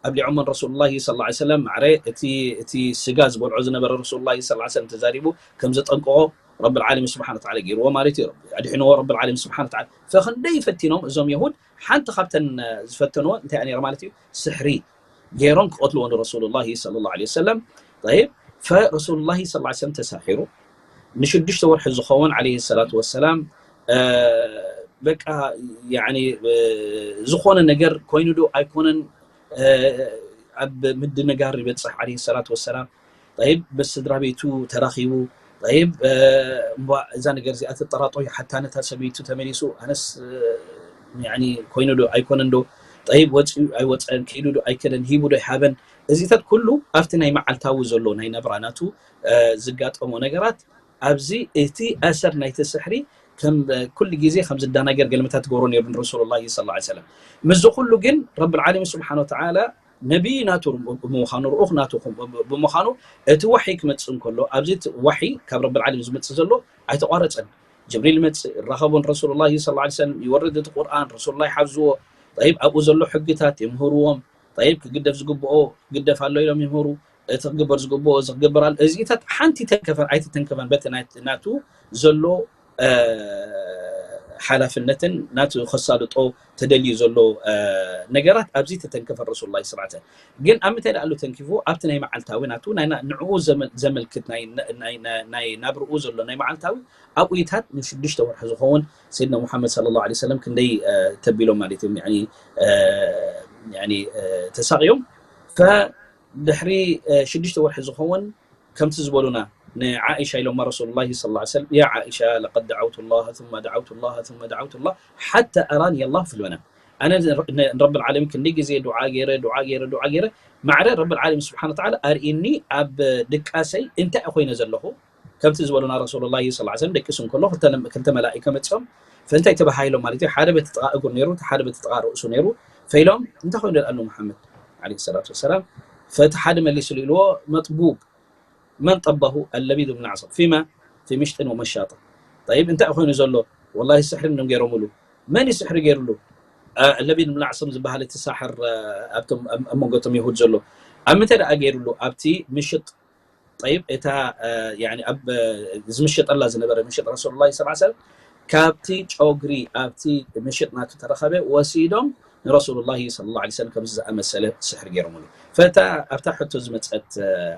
ኣብሊዖሞን ረሱሉላሂ ሰለላሁ ዐለይሂ ወሰለም። ማዕረ እቲ እቲ ስጋ ዝበልዖ ዝነበረ ረሱሉላሂ ሰለላሁ ዐለይሂ ወሰለም ተዛሪቡ ከም ዘጠንቀቖ ረብል ዓለሚን ስብሓነ ወተዓላ ገይርዎ ማለት እዩ። ኣድሒንዎ ረብል ዓለሚን ስብሓነ ወተዓላ። ፈክንደይ ፈቲኖም እዞም የሁድ፣ ሓንቲ ካብተን ዝፈተንዎ እንታይ ነይረ ማለት እዩ? ስሕሪ ገይሮም ክቐትልዎ ንረሱሉላሂ ሰለላሁ ዐለይሂ ወሰለም። ጠይብ፣ ፈረሱሉላሂ ሰለላሁ ዐለይሂ ወሰለም ተሳሒሩ ንሽዱሽተ ወርሒ ዝኸውን ዓለይሂ ሰላቱ ወሰላም በቃ ያኒ ዝኾነ ነገር ኮይኑ ዶ ኣይኮነን ኣብ ምድንጋር ይበፅሕ ዓለይሂ ሰላቱ ወሰላም። ጠይብ፣ ምስ ስድራ ቤቱ ተራኺቡ። ጠይብ፣ እምቧ እዛ ነገር እዚኣ ተጠራጦ ሓታ ነታ ሰበይቱ ተመሊሱ ኣነስ ያኒ ኮይኑ ዶ ኣይኮነን ዶ? ጠይብ፣ ወፂኡ ኣይወፀን፣ ከይዱ ዶ ኣይከደን፣ ሂቡ ዶ ይሃበን? እዚታት ኩሉ ኣብቲ ናይ መዓልታዊ ዘሎ ናይ ነብራ ናቱ ዝጋጠሞ ነገራት ኣብዚ እቲ ኣሰር ናይቲ ስሕሪ ከም ኩሉ ግዜ ከም ዝዳናገር ገልምታት ትገብሮ ነይሩ ንረሱሉላሂ ሰለላሁ ዐለይሂ ወሰለም። ምስዚ ኩሉ ግን ረብል ዓለሚን ስብሓነ ወተዓላ ነቢይ ናቱ ብምዃኑ፣ ርኡኽ ናቱ ብምዃኑ፣ እቲ ዋሒ ክመጽእ እንከሎ ኣብዚ እቲ ዋሒ ካብ ረብል ዓለሚን ዝመጽእ ዘሎ ኣይተቋረጸን። ጅብሪል ይመጽእ፣ ይራኸቦ ንረሱሉላሂ ሰለላሁ ዐለይሂ ወሰለም፣ ይወርድ እቲ ቁርኣን፣ ረሱሉላህ ይሓፍዝዎ። ጠይብ፣ ኣብኡ ዘሎ ሕግታት የምህርዎም። ጠይብ፣ ክግደፍ ዝግብኦ ክግደፍ ኣሎ ኢሎም ይምህሩ። እቲ ክግበር ዝግብኦ እዚ ክግበር ኣሎ። እዚታት ሓንቲ ተንከፈን ኣይተተንከፈን በቲ ናይ ናቱ ዘሎ ሓላፍነትን ናቱ ከሳልጦ ተደልዩ ዘሎ ነገራት ኣብዚ ተተንከፈ ረሱሉላሂ ሰለላሁ ዐለይሂ ወሰለም። ግን ኣብ ምንታይ ደኣሉ ተንኪፉ ኣብቲ ናይ መዓልታዊ ናቱ ናይ ንዕኡ ዘመልክት ናይ ናብርኡ ዘሎ ናይ መዓልታዊ ኣብኡታት ንሽዱሽተ ወርሒ ዝኸውን ሰይድና ሙሓመድ ሰለላሁ ዐለይሂ ወሰለም ክንደይ ተቢሎም ማለት እዮም ተሳቕዮም። ድሕሪ ሽዱሽተ ወርሒ ዝኸውን ከምቲ ዝበሉና ንዓኢሻ ኢሎማ ረሱሉላሂ ሰለላሁ ዐለይሂ ወሰለም፣ ያ ዓኢሻ ለቀድ ደዓውቱ ላህ ثم ደዓውቱ ላህ ثم ደዓውቱ ላህ ሓታ ኣራኒ ላህ ፊል መናም። ኣነ ንረብል ዓለሚን ክንደይ ግዜ ዱዓ ገይረ ዱዓ ገይረ ዱዓ ገይረ ማዕረ ረብል ዓለሚን ስብሓነ ወተዓላ ኣርእኒ ኣብ ድቃሰይ እንታይ ኮይነ ዘለኹ። ከምቲ ዝበሉና ረሱሉላሂ ሰለላሁ ዐለይሂ ወሰለም ደቂሱ እንከሎ ክልተ መላኢካ መፅኦም ፈንታይ ተባሃሂሎም ማለት እዩ። ሓደ በቲ ጥቓ እግሩ ነይሩ፣ እቲ ሓደ በቲ ጥቓ ርእሱ ነይሩ። ፈኢሎም እንታይ ኮይኑ ኣሎ ሙሓመድ ዓለይሂ ሰላቱ ወሰላም? ፈቲ ሓደ መሊስሉ ኢልዎ መጥቡብ መን ጠባሁ ኣለቢድ ብን ኣዕሰም ፊማ ፊ ምሽጥን ወመሻጣ። ጠይብ እንታይ ኮይኑ ዘሎ? ወላሂ ስሕሪ እዮም ገይሮምሉ። መን እዩ ስሕሪ ገይሩሉ? ኣለቢድ ብን ኣዕሰም ዝበሃል እቲ ሳሕር ኣብቶም ኣብ መንጎቶም የሁድ ዘሎ ኣብ ምንታይ ደኣ ገይሩሉ? ኣብቲ ምሽጥ ጠይብ እታ ኣብ ዝምሸጠላ ዝነበረ ምሸጥ ረሱሉላሂ ሰለላሁ ዐለይሂ ወሰለም ካብቲ ጨጉሪ ኣብቲ ምሸጥ ናቱ ተረኸበ ወሲዶም ንረሱሉላሂ ሰለላሁ ዐለይሂ ወሰለም ከምዚ ዝኣመሰለ ስሕሪ ገይሮምሉ። ፈታ ኣብታ ሕቶ ዝመፀት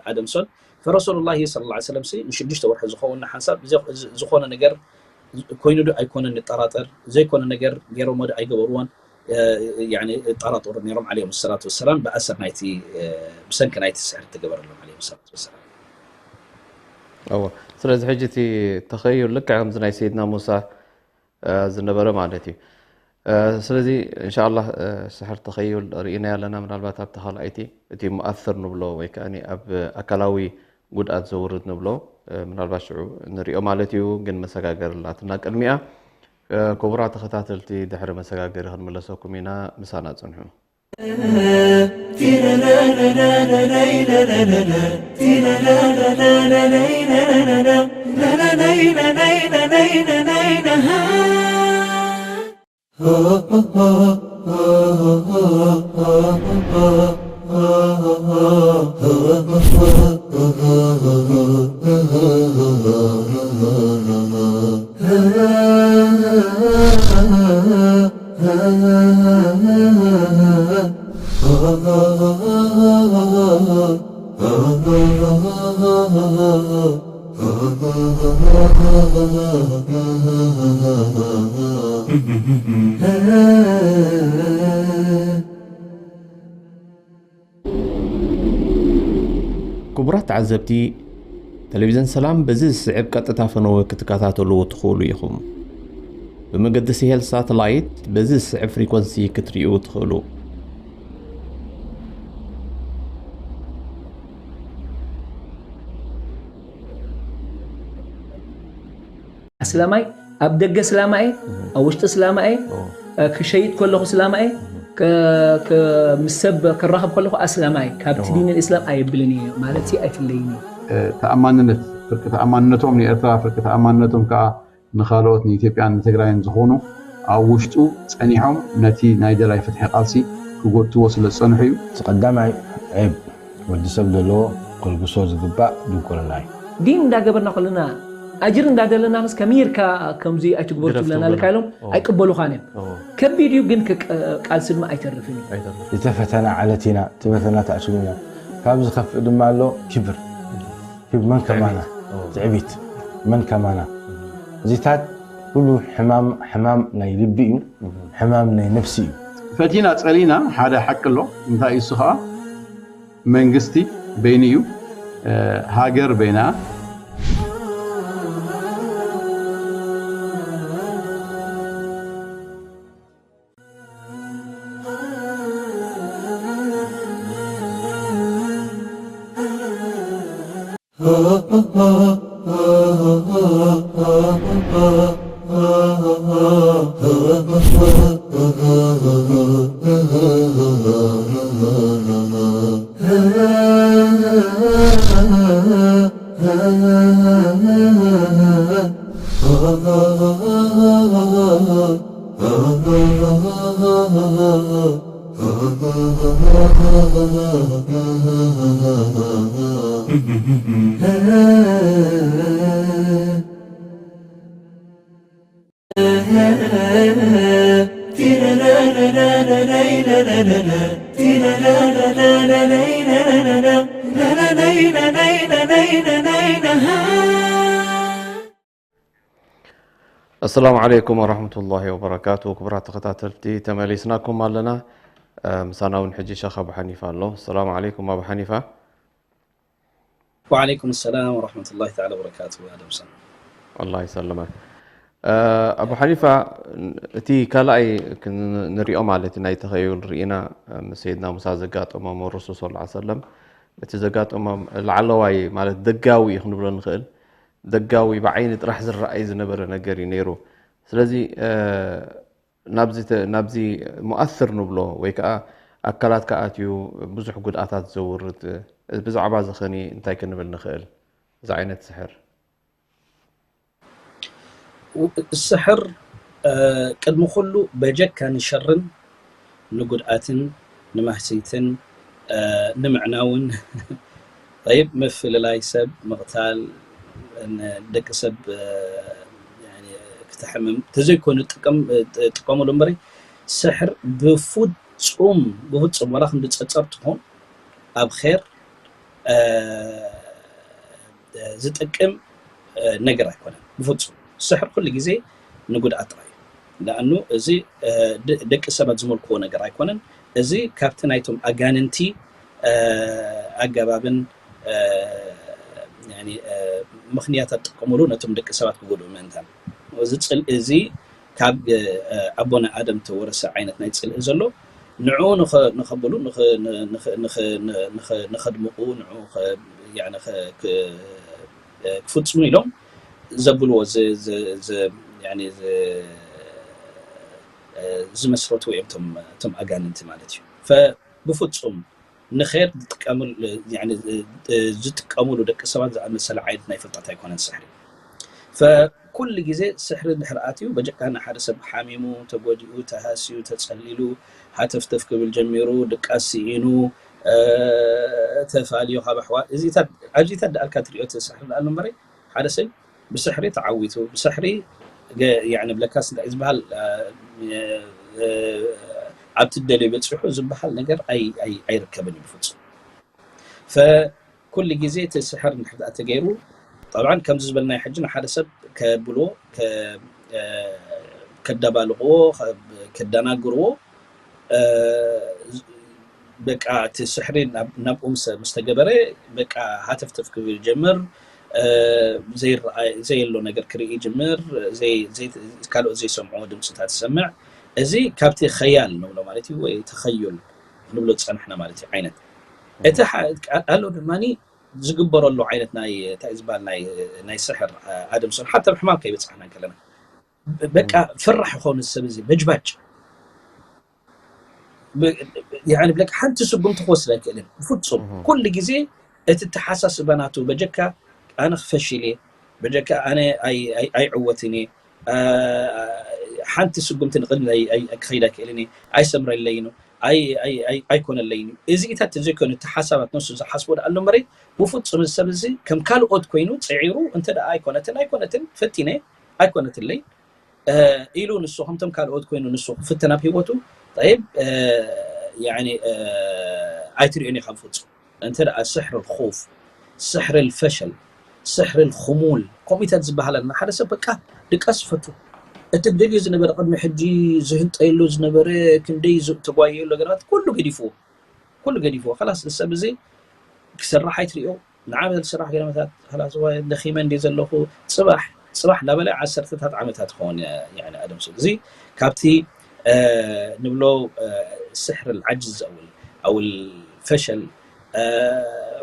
ኣደምሶን ፈረሱሉላሂ ሰለላሁ ዐለይሂ ወሰለም ሲ ንሽዱሽተ ወርሒ ዝኸውን ሓንሳብ ዝኾነ ነገር ኮይኑ ዶ ኣይኮነን ንጠራጠር፣ ዘይኮነ ነገር ገይሮሞ ዶ ኣይገበርዎን፣ ያኒ ጠራጠሩ ነይሮም ዓለይሂም ሰላቱ ወሰላም ብኣሰር ናይቲ ብሰንኪ ናይቲ ስሕር ተገበረሎም ዓለይሂም ሰላቱ ወሰላም። እዎ ስለዚ ሕጂ እቲ ተኸዩል ልክዕ ከምዚ ናይ ሰይድና ሙሳ ዝነበረ ማለት እዩ። ስለዚ እንሻላ ስሕር ተኸዩል ርኢናዮ ኣለና። ምናልባት ኣብቲ ካልኣይቲ እቲ ሙኣስር ንብሎ ወይ ከዓ ኣብ ኣካላዊ ጉድኣት ዘውርድ ንብሎ ምናልባት ሽዑ ንሪኦ ማለት እዩ። ግን መሰጋገሪ ኣላትና ቅድሚኣ። ክቡራት ተኸታተልቲ ድሕሪ መሰጋገሪ ክንምለሰኩም ኢና፣ ምሳና ጽንሑ። ክቡራት ተዓዘብቲ፣ ቴሌቪዝን ሰላም በዚ ዝስዕብ ቀጥታ ፈነወ ክትከታተልዎ ትኽእሉ ኢኹም። ብመገዲ ስሄል ሳተላይት በዚ ዝስዕብ ፍሪኮንሲ ክትርእዩ ትኽእሉ። ኣስላማይ ኣብ ደገ እስላማ እየ፣ ኣብ ውሽጢ እስላማ እየ፣ ክሸይጥ ከለኹ እስላማ እየ፣ ምስ ሰብ ክራኸብ ከለኹ ኣስላማ እየ፣ ካብቲ ዲን እስላም ኣየብልን እየ ማለት ኣይፍለይን እየ። ተኣማንነት ፍርቂ ተኣማንነቶም ንኤርትራ ፍርቂ ተኣማንነቶም ከዓ ንኻልኦት ንኢትዮጵያን ንትግራይን ዝኾኑ ኣብ ውሽጡ ጸኒሖም ነቲ ናይ ደላይ ፍትሒ ቃልሲ ክጎትዎ ስለ ዝጸንሑ እዩ። እቲ ቀዳማይ ዒብ ወዲ ሰብ ዘለዎ ከልግሶ ዝግባእ ድንቁርና እዩ። ዲን እንዳገበርና ከለና ኣጅር እንዳደለና ምስ ከመይ ጌርካ ከምዚ ኣይትግበሩ ትብለና ኣለካ ኢሎም ኣይቅበሉኻን እዮም። ከቢድ እዩ ግን ቃልሲ ድማ ኣይተርፍን እዩ። ዝተፈተና ዓለት ኢና፣ እቲ ፈተና ተኣስሩ ኢና። ካብ ዝኸፍእ ድማ ኣሎ ክብር። ክብ መን ከማና ትዕቢት መን ከማና እዚታት ኩሉ ሕማም ሕማም ናይ ልቢ እዩ፣ ሕማም ናይ ነፍሲ እዩ። ፈቲና ጸሊና ሓደ ሓቂ ኣሎ። እንታይ እዩ እሱ ከዓ መንግስቲ በይኑ እዩ፣ ሃገር በይና። ኣሰላሙ ዓለይኩም ወራህመቱላሂ ወበረካቱ። ክቡራት ተኸታተልቲ ተመሊስናኩም ኣለና። ምሳና እውን ሕጂ ሸኽ ኣቡ ሓኒፋ ኣሎ። ኣሰላሙ ዓለይኩም ኣቡ ሓኒፋ። ወዓለይኩም ሰላም ወራህመቱላሂ ተዓላ ወበረካቱ። ኣደምሰን ኣላህ ይሰልመክ። ኣቡ ሓኒፋ፣ እቲ ካልኣይ ክንሪኦ ማለት ናይ ተኸዩል ርኢና ምስ ሰይድና ሙሳ ዘጋጠሞም ረሱል ሰለላሁ ዐለይሂ ወሰለም እቲ ዘጋጠሞም ላዕለዋይ ማለት ደጋዊ እዩ ክንብሎ ንኽእል። ደጋዊ ብዓይኒ ጥራሕ ዝረኣይ ዝነበረ ነገር እዩ ነይሩ። ስለዚ ናብዚ ሙኣስር ንብሎ ወይ ከዓ ኣካላት ከኣትዩ ብዙሕ ጉድኣታት ዘውርድ ብዛዕባ ዝኸኒ እንታይ ክንብል ንኽእል? እዚ ዓይነት ስሕር ስሕር ቅድሚ ኩሉ በጀካ ንሸርን ንጉድኣትን ንማህሰይትን ንምዕናውን ይብ ምፍልላይ ሰብ ምቕታል ደቂ ሰብ ክተሕምም ተዘይኮይኑ ጥቀመሉ እምበሪ ስሕር ብፍፁም ብፍፁም ዋላ ክንዲ ፀፀር ትኾን ኣብ ር ዝጠቅም ነገር ኣይኮነን ብፍፁም። ስሕር ኩሉ ግዜ ንጉድኣት ጥራይ እዩ። ለኣኑ እዚ ደቂ ሰባት ዝመልክዎ ነገር ኣይኮነን። እዚ ካብቲ ናይቶም ኣጋንንቲ ኣገባብን ምኽንያት ኣጥቀምሉ ነቶም ደቂ ሰባት ክጎድኡ ምእንታን። እዚ ፅልኢ እዚ ካብ ኣቦና ኣደም ተወረሰ ዓይነት ናይ ፅልኢ ዘሎ ንዕኡ ንኸብሉ ንኸድምቑ ንዑ ክፍፅሙ ኢሎም ዘብልዎ ዝመስረትዎ እዮም እቶም ኣጋንንቲ ማለት እዩ። ብፍፁም ንር ዝጥቀምሉ ደቂ ሰባት ዝኣመሰለ ዓይነት ናይ ፍልጠት ኣይኮነን ስሕሪ። ኩሉ ግዜ ስሕሪ ድሕር ኣትዩ በጀካ ንሓደ ሰብ ሓሚሙ፣ ተጎዲኡ፣ ተሃስዩ፣ ተፀሊሉ፣ ሃተፍተፍ ክብል ጀሚሩ፣ ድቃስ ስኢኑ፣ ተፋልዩ ካብ ኣሕዋት እዚታት ኣብዚታት ደኣልካ ትሪኦ እቲ ስሕሪ ደኣሉ እምበረይ ሓደ ሰብ ብስሕሪ ተዓዊቱ ብስሕሪ ንብለካስ እንታይ ዝበሃል ኣብ ትደልዮ በፂሑ ዝበሃል ነገር ኣይርከብን እዩ ብፍፁም። ኩሉ ግዜ እቲ ስሕር እንድሕር ደኣ ተገይሩ ጠብዓን ከምዚ ዝበልናዮ ሕጂ ንሓደ ሰብ ከብልዎ ከደባልቕዎ ከደናግርዎ በቃ እቲ ስሕሪ ናብኡ ምስ ተገበረ በቃ ሃተፍተፍ ክብል ይጀምር፣ ዘየሎ ነገር ክርኢ ይጅምር፣ ካልኦት ዘይሰምዕዎ ድምፅታት ይሰምዕ። እዚ ካብቲ ኸያል ንብሎ ማለት እዩ ወይ ተኸዩል ንብሎ ዝፀናሕና ማለት እዩ ዓይነት እቲ ኣሎ ድማ ዝግበረሉ ዓይነት ናይ እንታይ ዝበሃል ናይ ናይ ስሕር ኣደምሶን ሓታ ኣብ ሕማም ከይበፃሕና ከለና በቃ ፈራሕ ይኸውን ሰብ እዚ በጅባጭ ሓንቲ ስጉምቲ ክወስድ ኣይክእልን ብፍፁም ኩሉ ግዜ እቲ ተሓሳስበ ናቱ በጀካ ኣነ ክፈሽል እየ በጀካ ኣነ ኣይዕወትን እየ ሓንቲ ስጉምቲ ንቕድሚ ኣይ- ኣይ- ክኸይድ ኣይክእልን እየ፣ ኣይሰምረለይን እዩ፣ ኣይ- ኣይ- ኣይ- ኣይኮነለይን እዩ። እዚኢታት እንዘይኮይኑ እቲ ሓሳባት ነሱ ዝሓስቦ ደኣ ኣሎ እምበረይ ብፍጹም እዚ ሰብ እዚ ከም ካልኦት ኮይኑ ጽዒሩ እንተ ደኣ ኣይኮነትን ኣይኮነትን ፈቲነ ኣይኮነትለይ ኢሉ ንሱ ከምቶም ካልኦት ኮይኑ ንሱ ክፍተን ኣብ ህይወቱ ጠይብ ኣይትሪኦን ኢኻ ብፍፁም። እንተ ደኣ ስሕር ልኹፍ፣ ስሕር ልፈሸል፣ ስሕር ልኹሙል ከምኡታት ዝበሃል ኣለና። ሓደ ሰብ በቃ ድቃስ ይፈቱ። እቲ ደልዩ ዝነበረ ቅድሚ ሕጂ ዝህንጠየሉ ዝነበረ ክንደይ ተጓየየሉ ነገራት ኩሉ ገዲፍዎ። ኩሉ ገዲፍዎ። ከላስ እዚ ሰብ እዚ ክሰርሕ ኣይትሪኦ። ንዓ በል ስራሕ ገለመታት ከላስ እዋ ደኺመ እንዲ ዘለኹ ጽባሕ ጽባሕ እንዳበለ ዓሰርተታት ዓመታት ይኸውን ኣደም ስኡ እዚ ካብቲ ንብሎ ስሕር ዓጅዝ ኣውል ኣውል ፈሸል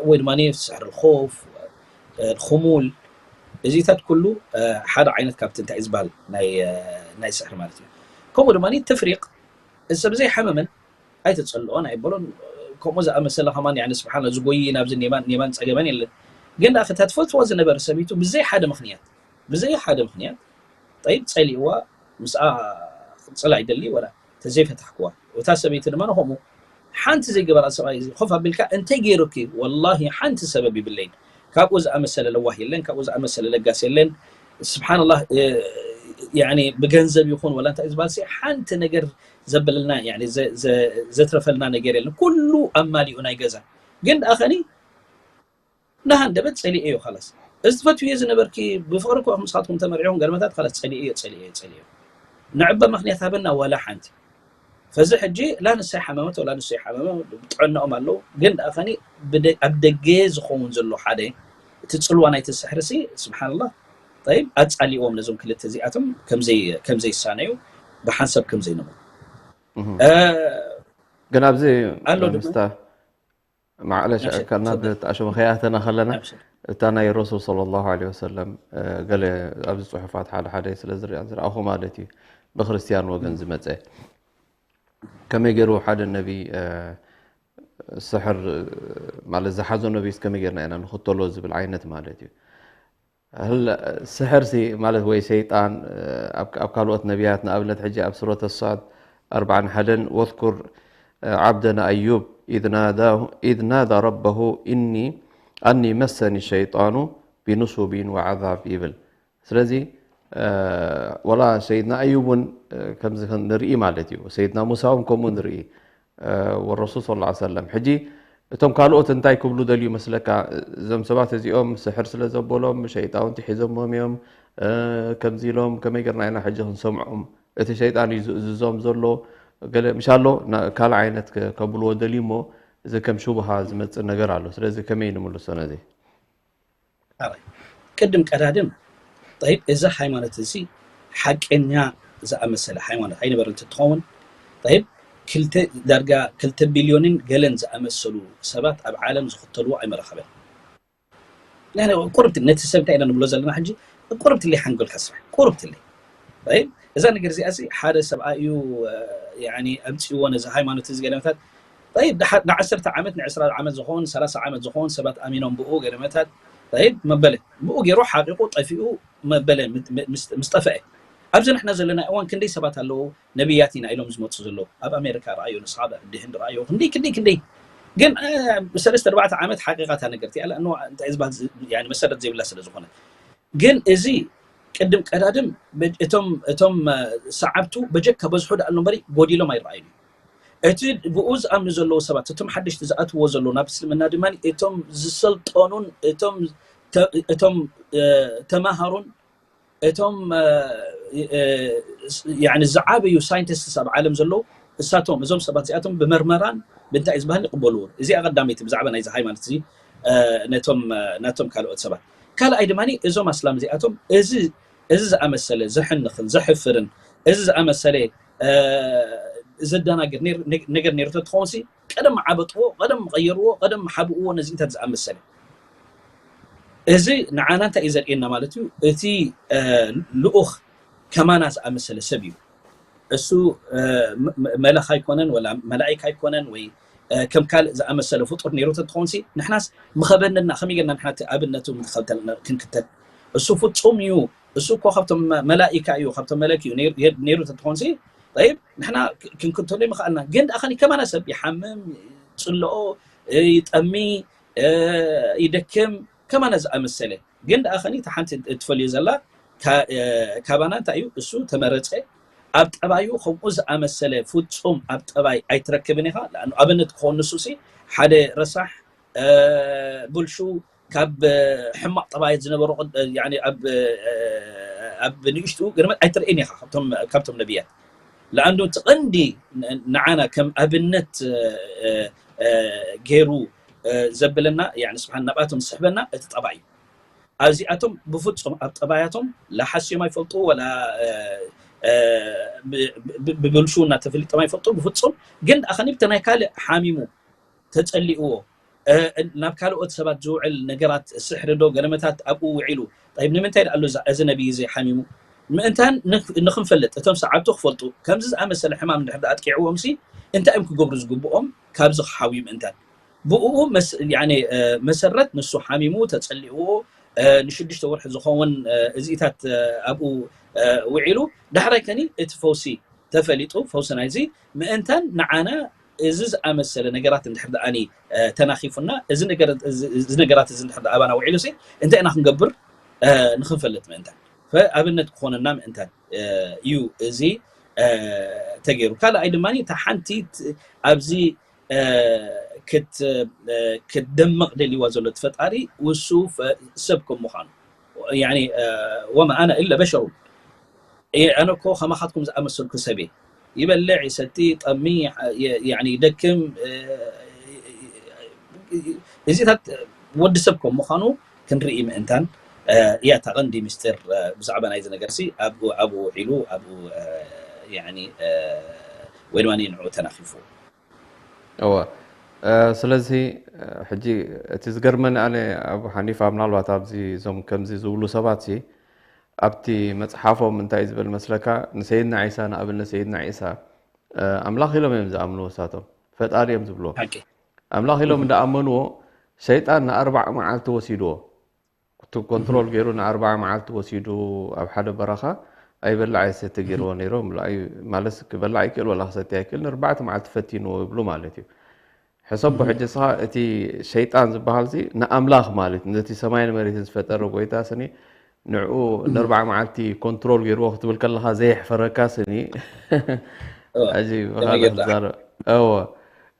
ወይ ድማ ስሕር ኮፍ ኩሙል እዚታት ኩሉ ሓደ ዓይነት ካብቲ እንታይ ዝበሃል ናይ ስሕር ማለት እዩ። ከምኡ ድማ ተፍሪቕ እዚ ሰብ ዘይሓመመን ኣይተፀልኦን ኣይበሎን። ከምኡ ዝኣመሰለ ከማን ያኒ ስብሓን ዝጎይ ናብዚ ኔማን ኔማን ፀገመን የለን። ግን ደኣ ክታ ትፈትዎ ዝነበረ ሰበይቱ ብዘይ ሓደ ምክንያት ብዘይ ሓደ ምክንያት ጠይብ ፀሊእዋ ምስኣ ክፅላ ይደሊ ወላ ተዘይፈታሕክዋ እታ ሰበይቲ ድማ ንከምኡ ሓንቲ ዘይገበራ ሰብኣይ እዚ ኮፍ ኣቢልካ እንታይ ገይሩኪ ወላሂ ሓንቲ ሰበብ ይብለይን። ካብኡ ዝኣመሰለ ለዋህ የለን፣ ካብኡ ዝኣመሰለ ለጋስ የለን። ስብሓንላህ ብገንዘብ ይኹን ወላ እንታይ ዝበሃል ሓንቲ ነገር ዘበለልና ዘትረፈልና ነገር የለን። ኩሉ ኣማሊኡ ናይ ገዛ ግን ደኣ ከኒ ናሃንደበት ፀሊኤዮ ካላስ እዚ ትፈትውዮ ዝነበርኪ ብፍቅሪ እኮ ምስኻትኩም ተመሪዕኹም ገርመታት ካላስ ፀሊኤዮ ፀሊኤዮ ፀሊኤዮ ንዕበ ምክንያት ሃበና ዋላ ሓንቲ ፈዚ ሕጂ ላ ንሳ ይሓመመት ወላ ንሱ ይሓመመ ጥዕናኦም ኣለዉ ግን ደኣ ከኒ ኣብ ደገ ዝኸውን ዘሎ ሓደ እቲ ፅልዋ ናይቲ ስሕርሲ ስብሓንላህ ጠይብ ኣፃሊዎም ነዞም ክልተ እዚኣቶም ከምዘይሳነዩ ብሓንሳብ ከምዘይነብሩ ግን ኣብዚ ኣሎ ድማ ምስታ ማዕለሽ እካ ናብ ተኣሸሙ ከይኣተና ከለና እታ ናይ ረሱል صلى الله عليه وسلم ገለ ኣብዚ ፅሑፋት ሓደ ሓደ ስለ ዝረኣ ዝረኣኹ ማለት እዩ ብክርስትያን ወገን ዝመፀ ከመይ ገይሩ ሓደ ነቢ ስሕር ማለት ዝሓዞ ነቢስ ከመይ ገርና ኢና ንክተሎ ዝብል ዓይነት ማለት እዩ ስሕር ሲ ማለት ወይ ሰይጣን ኣብ ካልኦት ነቢያት ንኣብነት ሕጂ ኣብ ሱረት ሳድ ኣርባዓን ሓደን ወዝኩር ዓብደና ኣዩብ ኢዝ ናዳ ረበሁ ኢኒ ኣኒ መሰኒ ሸይጣኑ ቢኑሱቢን ወዓዛብ ይብል ስለዚ ወላ ሰይድና ኣዩብ እውን ከምዚ ንርኢ ማለት እዩ ሰይድና ሙሳ እውን ከምኡ ንርኢ ወረሱል ስ ሰለም ሕጂ እቶም ካልኦት እንታይ ክብሉ ደልዩ መስለካ እዞም ሰባት እዚኦም ስሕር ስለ ዘበሎም ሸይጣውንቲ ሒዞሞም እዮም ከምዚ ኢሎም ከመይ ገርና ኢና ሕጂ ክንሰምዖም እቲ ሸይጣን እዩ ዝእዝዞም ዘሎ ገለ ምሻሎ ካልእ ዓይነት ከብልዎ ደልዩ እሞ እዚ ከም ሽቡሃ ዝመፅእ ነገር ኣሎ ስለዚ ከመይ ንምልሶ ነዚ ቅድም ቀዳድም ጠይብ እዚ ሃይማኖት እዚ ሓቀኛ ዝኣመሰለ ሃይማኖት ኣይነበረ እንትትኸውን ጠይብ ክልተ ዳርጋ ክልተ ቢልዮንን ገለን ዝኣመሰሉ ሰባት ኣብ ዓለም ዝኽተልዎ ኣይመረኸበን ቁርብቲ ነቲ ሰብ እንታይ ኢና ንብሎ ዘለና ሕጂ ቁርብትለይ ሓንጎልካ ስራሕ ቁርብትለይ እዛ ነገር እዚኣ ሓደ ሰብኣይ እዩ ኣምፅዎ ነዚ ሃይማኖት እዚ ገለመታት ንዓሰርተ ዓመት ንዕስራ ዓመት ዝኸውን ሰላሳ ዓመት ዝኸውን ሰባት ኣሚኖም ብኡ ገለመታት መበለ ብኡ ገይሩ ሓቂቁ ጠፊኡ መበለ ምስ ጠፍአ ኣብዚ ንሕና ዘለና እዋን ክንደይ ሰባት ኣለዉ ነብያት ኢና ኢሎም ዝመፁ ዘለዉ ኣብ ኣሜሪካ ረኣዮ ንስኻ ድህንድ ረኣዮ ክንደይ ክንደይ ክንደይ ግን ሰለስተ ኣርባዕተ ዓመት ሓቂቃታ ነገር እቲኣ እንታይ ዝበሃል መሰረት ዘይብላ ስለ ዝኾነ ግን እዚ ቅድም ቀዳድም እቶም እቶም ሰዓብቱ በጀካ በዝሑ ደኣ ኣሎ እምበሪ ጎዲሎም ኣይረኣዩን እቲ ብኡ ዝኣምኑ ዘለዉ ሰባት እቶም ሓደሽቲ ዝኣትዎ ዘለዉ ናብ እስልምና ድማ እቶም ዝሰልጠኑን እቶም እቶም ተማሃሩን እቶም ዝዓበዩ ሳይንቲስትስ ኣብ ዓለም ዘለዉ እሳቶም እዞም ሰባት እዚኣቶም ብመርመራን ብእንታይ ዝበሃል ይቕበልዎ እዚኣ ቀዳመይቲ ብዛዕባ ናይዚ ሃይማኖት እዚ ነቶም ናቶም ካልኦት ሰባት ካልኣይ ድማ እዞም ኣስላም እዚኣቶም እዚ እዚ ዝኣመሰለ ዘሕንኽን ዘሕፍርን እዚ ዝኣመሰለ ዘደናግር ነገር ነይሩ ተትኸውን ቀደም ዓበጥዎ ቀደም ቀየርዎ ቀደም ሓብእዎ ነዚኢታት ዝኣመሰለ እዚ ንዓና እንታይ እዩ ዘርእየና ማለት እዩ እቲ ልኡኽ ከማና ዝኣመሰለ ሰብ እዩ እሱ መለኽ ኣይኮነን ወላ መላእክ ኣይኮነን ወይ ከም ካልእ ዝኣመሰለ ፍጡር ነይሩ ተትኾንሲ ንሕናስ ምኸበነና ከመይ ጌርና ንሕና ኣብነቱ ክንክተል እሱ ፍጹም እዩ እሱ እኮ ካብቶም መላኢካ እዩ፣ ካብቶም መለክ እዩ ነይሩ ተትኾንሲ፣ ጠይብ፣ ንሕና ክንክተሎ ይምኽኣልና። ግን ደኣ ኸኒ ከማና ሰብ ይሓምም፣ ይጽልኦ፣ ይጠሚ፣ ይደክም፣ ከማና ዝኣመሰለ። ግን ደኣ ኸኒ እታ ሓንቲ እትፈልዮ ዘላ፣ ካባና እንታይ እዩ? እሱ ተመረጸ፣ ኣብ ጠባዩ ከምኡ ዝኣመሰለ ፍጹም ኣብ ጠባይ ኣይትረክብን ኢኻ። ንኣብነት ክኾን ንሱሲ ሓደ ረሳሕ፣ ብልሹ፣ ካብ ሕማቕ ጠባያት ዝነበሮ፣ ኣብ ንእሽቱ ግርመት ኣይትርእን ኢኻ ካብቶም ነቢያት። ለኣንዱ እቲ ቐንዲ ንዓና ከም ኣብነት ገይሩ ዘብለና፣ ስብሓን፣ ናብኣቶም ዝስሕበና እቲ ጠባይ እዩ። ኣብዚኣቶም ብፍጹም ኣብ ጠባያቶም ላሓስዮም ኣይፈልጡ፣ ወላ ብብልሹና ተፈሊጦም ኣይፈልጡ ብፍጹም። ግን ደኣ ኸኒ ብቲ ናይ ካልእ ሓሚሙ ተጸሊእዎ፣ ናብ ካልኦት ሰባት ዝውዕል ነገራት፣ ስሕሪ ዶ ገለመታት ኣብኡ ውዒሉ። ጠይብ፣ ንምንታይ ደኣ ኣሎ እዚ ነቢይ እዚ ሓሚሙ? ምእንታን ንኽንፈልጥ፣ እቶም ሰዓብቱ ክፈልጡ፣ ከምዚ ዝኣመሰለ ሕማም እንድሕር ኣጥቂዕዎም ሲ እንታይ እዮም ክገብሩ ዝግብኦም? ካብዚ ክሓውዩ ምእንታን። ብኡ መሰረት ንሱ ሓሚሙ ተጸሊእዎ፣ ንሽዱሽተ ወርሒ ዝኸውን እዚኢታት ኣብኡ ውዒሉ፣ ዳሕራይ ከኒ እቲ ፈውሲ ተፈሊጡ፣ ፈውሲ ናይዚ ምእንታን ንዓና እዚ ዝኣመሰለ ነገራት እንድሕር ደኣኒ ተናኺፉና፣ እዚ ነገራት እዚ እንድሕር ኣባና ውዒሉ ሲ እንታይ ኢና ክንገብር ንኽንፈልጥ ምእንታን፣ ኣብነት ክኾነና ምእንታን እዩ እዚ ተገይሩ። ካልኣይ ድማ እታ ሓንቲ ኣብዚ ክትደምቕ ደልይዋ ዘሎ እቲ ፈጣሪ፣ ውሱ ሰብ ከም ምዃኑ፣ ወማ ኣነ ኢለ በሸሩ፣ ኣነ እኮ ከማኻትኩም ዝኣመሰልኩ ሰብ እየ። ይበልዕ፣ ይሰቲ፣ ጠሚ፣ ይደክም፣ እዚታት ወዲ ሰብ ከም ምዃኑ ክንርኢ ምእንታን እያ እታ ቐንዲ ምስጢር። ብዛዕባ ናይዚ ነገር ሲ ኣብኡ ውዒሉ፣ ኣብኡ፣ ወይ ድማ ንዕኡ ተናኺፉ። እወ። ስለዚ ሕጂ እቲ ዝገርመኒ ኣነ፣ ኣብ ሓኒፋ፣ ምናልባት ኣብዚ እዞም ከምዚ ዝብሉ ሰባት ሲ ኣብቲ መጽሓፎም እንታይ እዩ ዝብል መስለካ? ንሰይድና ዒሳ፣ ንኣብነት ሰይድና ዒሳ ኣምላኽ ኢሎም እዮም ዝኣምንዎ፣ እሳቶም ፈጣሪ እዮም ዝብልዎ። ኣምላኽ ኢሎም እንዳኣመንዎ፣ ሸይጣን ንኣርባዓ መዓልቲ ወሲድዎ። እቲ ኮንትሮል ገይሩ ንኣርባዓ መዓልቲ ወሲዱ ኣብ ሓደ በረኻ ኣይበላዕ ኣይሰቲ ገይርዎ ነይሩ። ማለት ክበላዕ ይክእል ወላ ክሰቲ ኣይክእል፣ ንኣርባዕተ መዓልቲ ፈቲንዎ ይብሉ ማለት እዩ። ሕሰቦ ሕጂ እስኻ፣ እቲ ሸይጣን ዝበሃል ሲ ንኣምላኽ ማለት እዩ፣ ነቲ ሰማይን መሬትን ዝፈጠረ ጎይታ ስኒ ንዕኡ ንኣርባዓ መዓልቲ ኮንትሮል ገይርዎ ክትብል ከለኻ ዘየሕፈረካ ስኒ። ሕጂ ብኻልእ ክትዛረብ፣ እወ፣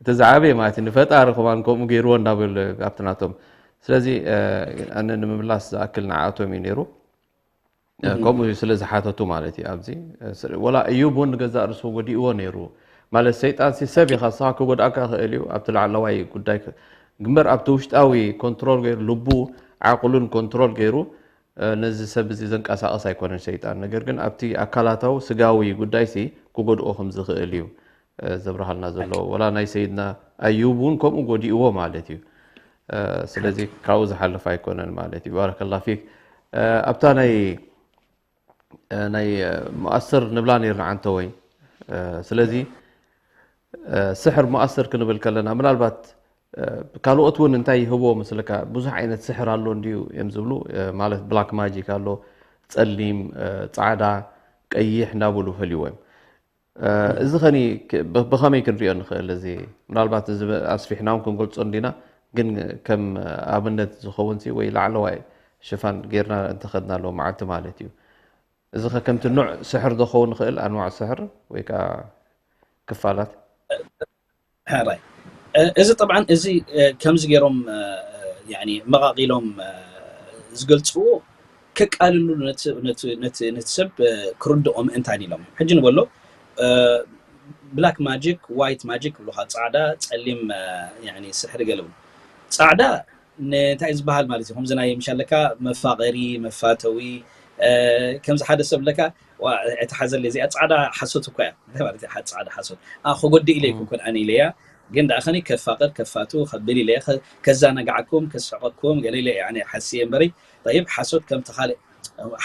እቲ ዝዓበየ ማለት እዩ፣ ንፈጣሪ ከማን ከምኡ ገይርዎ እንዳበሉ ኣብቲ ናቶም። ስለዚ ኣነ ንምምላስ ዝኣክል ንዓኣቶም እዩ ነይሩ። ከምኡ ስለ ዝሓተቱ ማለት እዩ። ኣብዚ ወላ እዩብ እውን ንገዛእ ርእሱ ጎዲእዎ ነይሩ ማለት፣ ሰይጣን ሲ ሰብ ኢኻ፣ ንስኻ ክጎድኣካ ይኽእል እዩ ኣብቲ ላዕለዋይ ጉዳይ፣ ግንበር ኣብቲ ውሽጣዊ ኮንትሮል ገይሩ፣ ልቡ ዓቕሉን ኮንትሮል ገይሩ ነዚ ሰብ እዚ ዘንቀሳቐስ ኣይኮነን ሰይጣን። ነገር ግን ኣብቲ ኣካላታዊ ስጋዊ ጉዳይ ሲ ክጎድኦ ከም ዝኽእል እዩ ዘብርሃልና ዘሎ። ወላ ናይ ሰይድና ኣዩብ እውን ከምኡ ጎዲእዎ ማለት እዩ። ስለዚ ካብኡ ዝሓልፍ ኣይኮነን ማለት እዩ። ባረከላ ፊክ። ኣብታ ናይ ናይ ሙኣስር ንብላ ነርና ዓንተወይ። ስለዚ ስሕር ሙኣስር ክንብል ከለና፣ ምናልባት ካልኦት እውን እንታይ ይህብዎ መስለካ? ብዙሕ ዓይነት ስሕር ኣሎ እንድዩ እዮም ዝብሉ፣ ማለት ብላክ ማጂክ ኣሎ፣ ጸሊም፣ ጻዕዳ፣ ቀይሕ እንዳበሉ ፈልይዎ እዮም። እዚ ኸኒ ብኸመይ ክንሪኦ ንኽእል? እዚ ምናልባት እዚ ኣስፊሕና እውን ክንገልጾ እንዲና፣ ግን ከም ኣብነት ዝኸውን ሲ ወይ ላዕለዋይ ሽፋን ጌርና እንተኸድናሉ መዓልቲ ማለት እዩ። እዚ ኸ ከምቲ ኑዕ ስሕር ዶ ክኸውን ይኽእል? ኣንዋዕ ስሕር ወይ ከዓ ክፋላት? ሕራይ። እዚ ጠብዓን እዚ ከምዚ ገይሮም መቓቒሎም ዝገልፅዎ ከቃልሉ ነቲ ሰብ ክርድኦም እንታን ኢሎም። ሕጂ ንበሎ ብላክ ማጂክ፣ ዋይት ማጂክ ይብሉኻ፣ ፃዕዳ፣ ፀሊም ስሕሪ ገለ እውን። ፃዕዳ እንታይ ዝበሃል ማለት እዩ? ከምዚ ናይ ምሻለካ መፋቐሪ፣ መፋተዊ፣ ከምዚ ሓደ ሰብ ለካ፣ እቲ ሓዘለ እዚኣ ፃዕዳ ሓሶት እኮ እያ። እንታይ ማለት እዩ ፃዕዳ ሓሶት? ክጎድእ ኢለ ይኮንኩን ኣነ ኢለያ፣ ግን ደኣ ኸኒ ከፋቕር፣ ከፋቱ፣ ከብል ኢለያ፣ ከዛናጋዓኩም፣ ከስሕቐኩም ገለ ኢለ ሓስየ እምበሪ። ጠይብ፣ ሓሶት ከምቲ ካልእ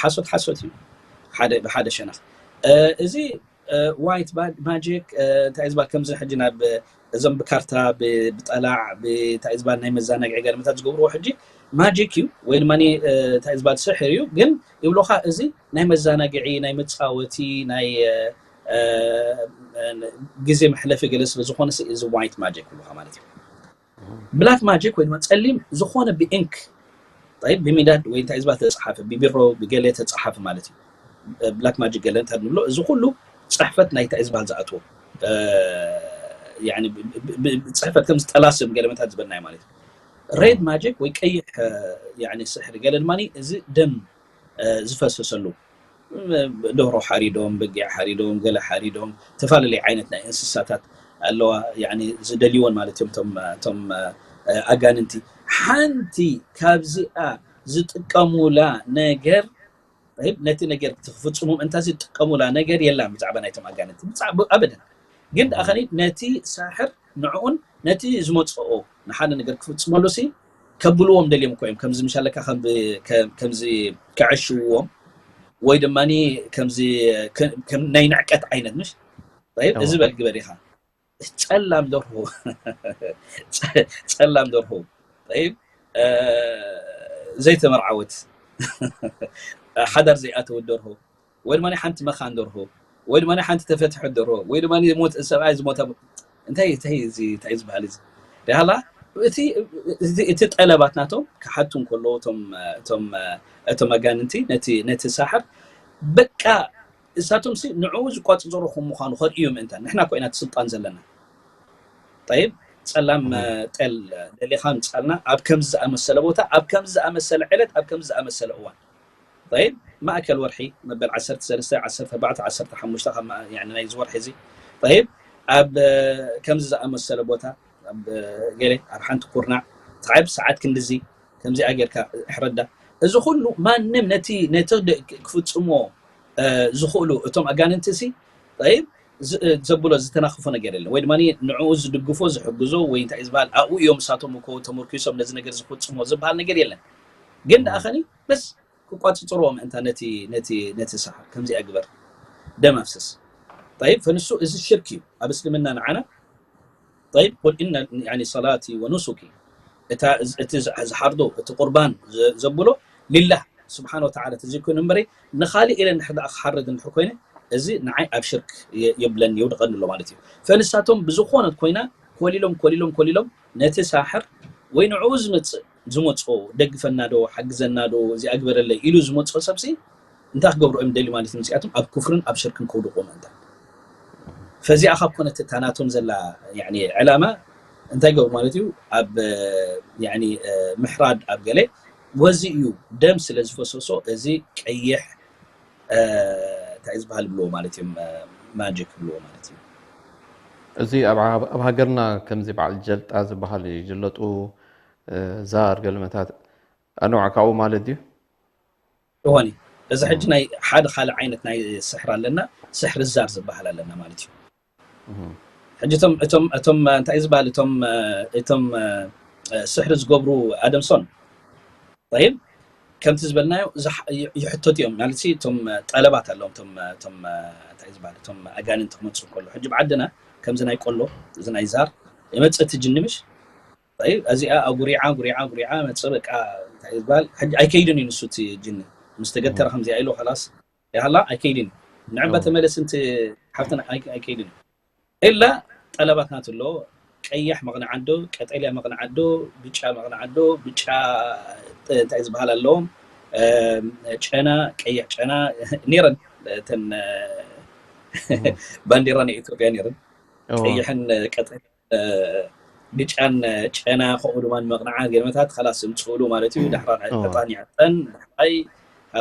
ሓሶት ሓሶት እዩ። ሓደ ብሓደ ሸነኽ እዚ ዋይት ማጂክ እንታይ ዝበሃል? ከምዚ ሕጂ ናብ እዞም ብካርታ ብጠላዕ እንታይ ዝበሃል ናይ መዘናግዒ ገለመታት ዝገብርዎ ሕጂ ማጂክ እዩ ወይ ድማ እንታይ ዝበሃል ስሕር እዩ። ግን ይብሎካ እዚ ናይ መዘናግዒ፣ ናይ መፃወቲ፣ ናይ ግዜ መሕለፊ ገለ ስለዝኾነ እዚ ዋይት ማጂክ ይብሉካ ማለት እዩ። ብላክ ማጂክ ወይ ድማ ፀሊም ዝኾነ ብኢንክ፣ ብሚዳድ ወይ እንታይ ዝበሃል ተፃሓፈ፣ ብቢሮ ብገለ ተፃሓፈ ማለት እዩ። ብላክ ማጂክ ገለ እንታይ ንብሎ፣ እዚ ኩሉ ፅሕፈት ናይ እንታይ ዝበሃል ዝኣትዎ፣ ፅሕፈት ከም ዝጠላስም ገለመታት ዝበልናዮ ማለት እዩ። ሬድ ማጂክ ወይ ቀይሕ ስሕሪ ገለ ድማ እዚ ደም ዝፈሰሰሉ፣ ደርሆ ሓሪዶም፣ በጊዕ ሓሪዶም፣ ገለ ሓሪዶም፣ ዝተፈላለዩ ዓይነት ናይ እንስሳታት ኣለዋ ዝደልይዎን ማለት እዮም እቶም ኣጋንንቲ። ሓንቲ ካብዚኣ ዝጥቀሙላ ነገር ነቲ ነገር ክፍፅሙ ምእንታ ዝጥቀሙላ ነገር የላን ብዛዕባ ናይቶም ኣጋንንቲ ኣበደን። ግን ደኣ ከኒ ነቲ ሳሕር ንዕኡን ነቲ ዝመፅኦ ንሓደ ነገር ክፍፅመሉ ሲ ከብልዎም ደልዮም እኮ እዮም። ከምዚ ምሻለካ ከምዚ ከዕሽውዎም ወይ ድማ ከምዚ ናይ ንዕቀት ዓይነት ምሽ እዚ በል ግበር ኢኻ። ጸላም ደርሆ ጸላም ደርሆ ዘይተመርዓወት ሓዳር ዘይኣተወት ደርሆ ወይ ድማ ሓንቲ መኻን ደርሆ ወይ ድማ ሓንቲ ተፈትሐት ደርሆ ወይ ድማ ሰብኣይ ዝሞተ እንታይ እንታይ እዚ እንታይ ዝበሃል እዚ ደሃላ እቲ ጠለባት ናቶም ክሓቱ እንከሎ እቶም ኣጋንንቲ ነቲ ሳሕር በቃ እሳቶም ሲ ንዕኡ ዝቋፅፅሩ ከም ምዃኑ ከርእዩ ምእንታን ንሕና እኮ ኢና እቲ ስልጣን ዘለና። ጠይብ ጸላም ጤል ደሊኻ ምጻልና ኣብ ከምዚ ዝኣመሰለ ቦታ ኣብ ከምዚ ዝኣመሰለ ዕለት ኣብ ከምዚ ዝኣመሰለ እዋን ጠይብ ማእከል ወርሒ መበል ዓሰርተ ሰለስተ ዓሰርተ ኣርባዕተ ዓሰርተ ሓሙሽተ ናይዚ ወርሒ እዚ ጠይብ ኣብ ከምዚ ዝኣመሰለ ቦታ ኣብ ገለ ኣብ ሓንቲ ኩርናዕ ሰዓት ክንድዚ ከምዚኣ ጌርካ ሕረዳ። እዚ ኩሉ ማንም ነቲ ነቲ ክፍጽሞ ዝኽእሉ እቶም ኣጋንንቲ ሲ ጠይብ ዘብሎ ዝተናኽፎ ነገር የለን ወይ ድማ ንዕኡ ዝድግፎ ዝሕግዞ ወይ እንታይ ዝበሃል ኣብኡ እዮም እሳቶም እኮ ተመርኪሶም ነዚ ነገር ዝፍጽሞ ዝበሃል ነገር የለን። ግን ደኣ ኸኒ በስ ክቋፅፅርዎ ምእንታ ነቲ ነቲ ነቲ ሰሓር ከምዚኣ ግበር ደም ኣፍስስ። ጠይብ ፈንሱ እዚ ሽርክ እዩ ኣብ እስልምና ንዓና ጠይብ ቁል ኢነ ሰላቲ ወኑሱኪ እቲ ዝሓርዶ እቲ ቁርባን ዘብሎ ሊላህ ስብሓን ወተዓላ ተዘይኮይኑ እምበረይ ንኻሊእ ኢለ እንድሕር ደኣ ክሓርድ እንድሕር ኮይነ እዚ ንዓይ ኣብ ሽርክ የብለኒ የውድቐኒ ኣሎ ማለት እዩ። ፈንሳቶም ብዝኾነት ኮይና ኮሊሎም ኮሊሎም ኮሊሎም ነቲ ሳሕር ወይ ንዕኡ ዝመፅእ ዝመፅኦ ደግፈና ዶ ሓግዘና ዶ እዚኣ ግበረለይ ኢሉ ዝመፅኦ ሰብሲ እንታይ ክገብሩ እዮም ደልዩ ማለት እዩ። እዚኣቶም ኣብ ኩፍርን ኣብ ሽርክን ከውድቑ ምእንታ ፈዚኣ ካብ ኮነት እታ ናቶም ዘላ ዕላማ እንታይ ገብሩ ማለት እዩ ኣብ ምሕራድ ኣብ ገለ ወዚ እዩ ደም ስለ ዝፈሰሶ እዚ ቀይሕ እንታይ ዝበሃል ብልዎ ማለት እዮም ማጂክ ብልዎ ማለት እዩ። እዚ ኣብ ሃገርና ከምዚ በዓል ጀልጣ ዝበሃል ይጅለጡ ዛር ገልመታት ኣነዋ ካብኡ ማለት ድዩ? እወኒ እዚ ሕጂ ናይ ሓደ ካልእ ዓይነት ናይ ስሕር ኣለና ስሕሪ ዛር ዝበሃል ኣለና ማለት እዩ። ሕጂ እቶም እቶም እቶም እንታይ ዝበሃል እቶም እቶም ስሕሪ ዝገብሩ ኣደምሶን ይብ ከምቲ ዝበልናዮ ይሕተቱ እዮም ማለት እቶም ጠለባት ኣለዎም እቶም እንታይ ዝበሃል እቶም ኣጋንንቲ ክመፁ ከሎ ሕጂ ብዓድና ከምዚ ናይ ቆሎ እዚ ናይ ዛር የመፅእ እቲ ጅኒ ምሽ እዚኣ ኣጉሪዓ ጉሪዓ ጉሪዓ መፅእ በቃ እንታይ ዝበሃል ኣይከይድን እዩ ንሱ እቲ ጅኒ ምስ ተገተረ ከምዚኣ ኢሉ ላስ ያላ ኣይከይድን እዩ ንዕባ ተመለስ እንቲ ሓፍትና ኣይከይድን እዩ ኢላ ጠለባት ናት ኣሎ ቀያሕ መቕንዓት ዶ ቀጠልያ መቕንዓት ዶ ብጫ መቕንዓት ዶ ብጫ እንታይ ዝበሃል ኣለዎም ጨና ቀይሕ ጨና ነይረን እተን ባንዲራ ናይ ኢትዮጵያ ነይረን ቀይሕን ቀጠልያን ብጫን ጨና ከምኡ ድማ መቕንዓት ገለመታት ላስ ምፅእሉ ማለት እዩ ዳሕራ ዕጣን ይዕጠን ዳሕራይ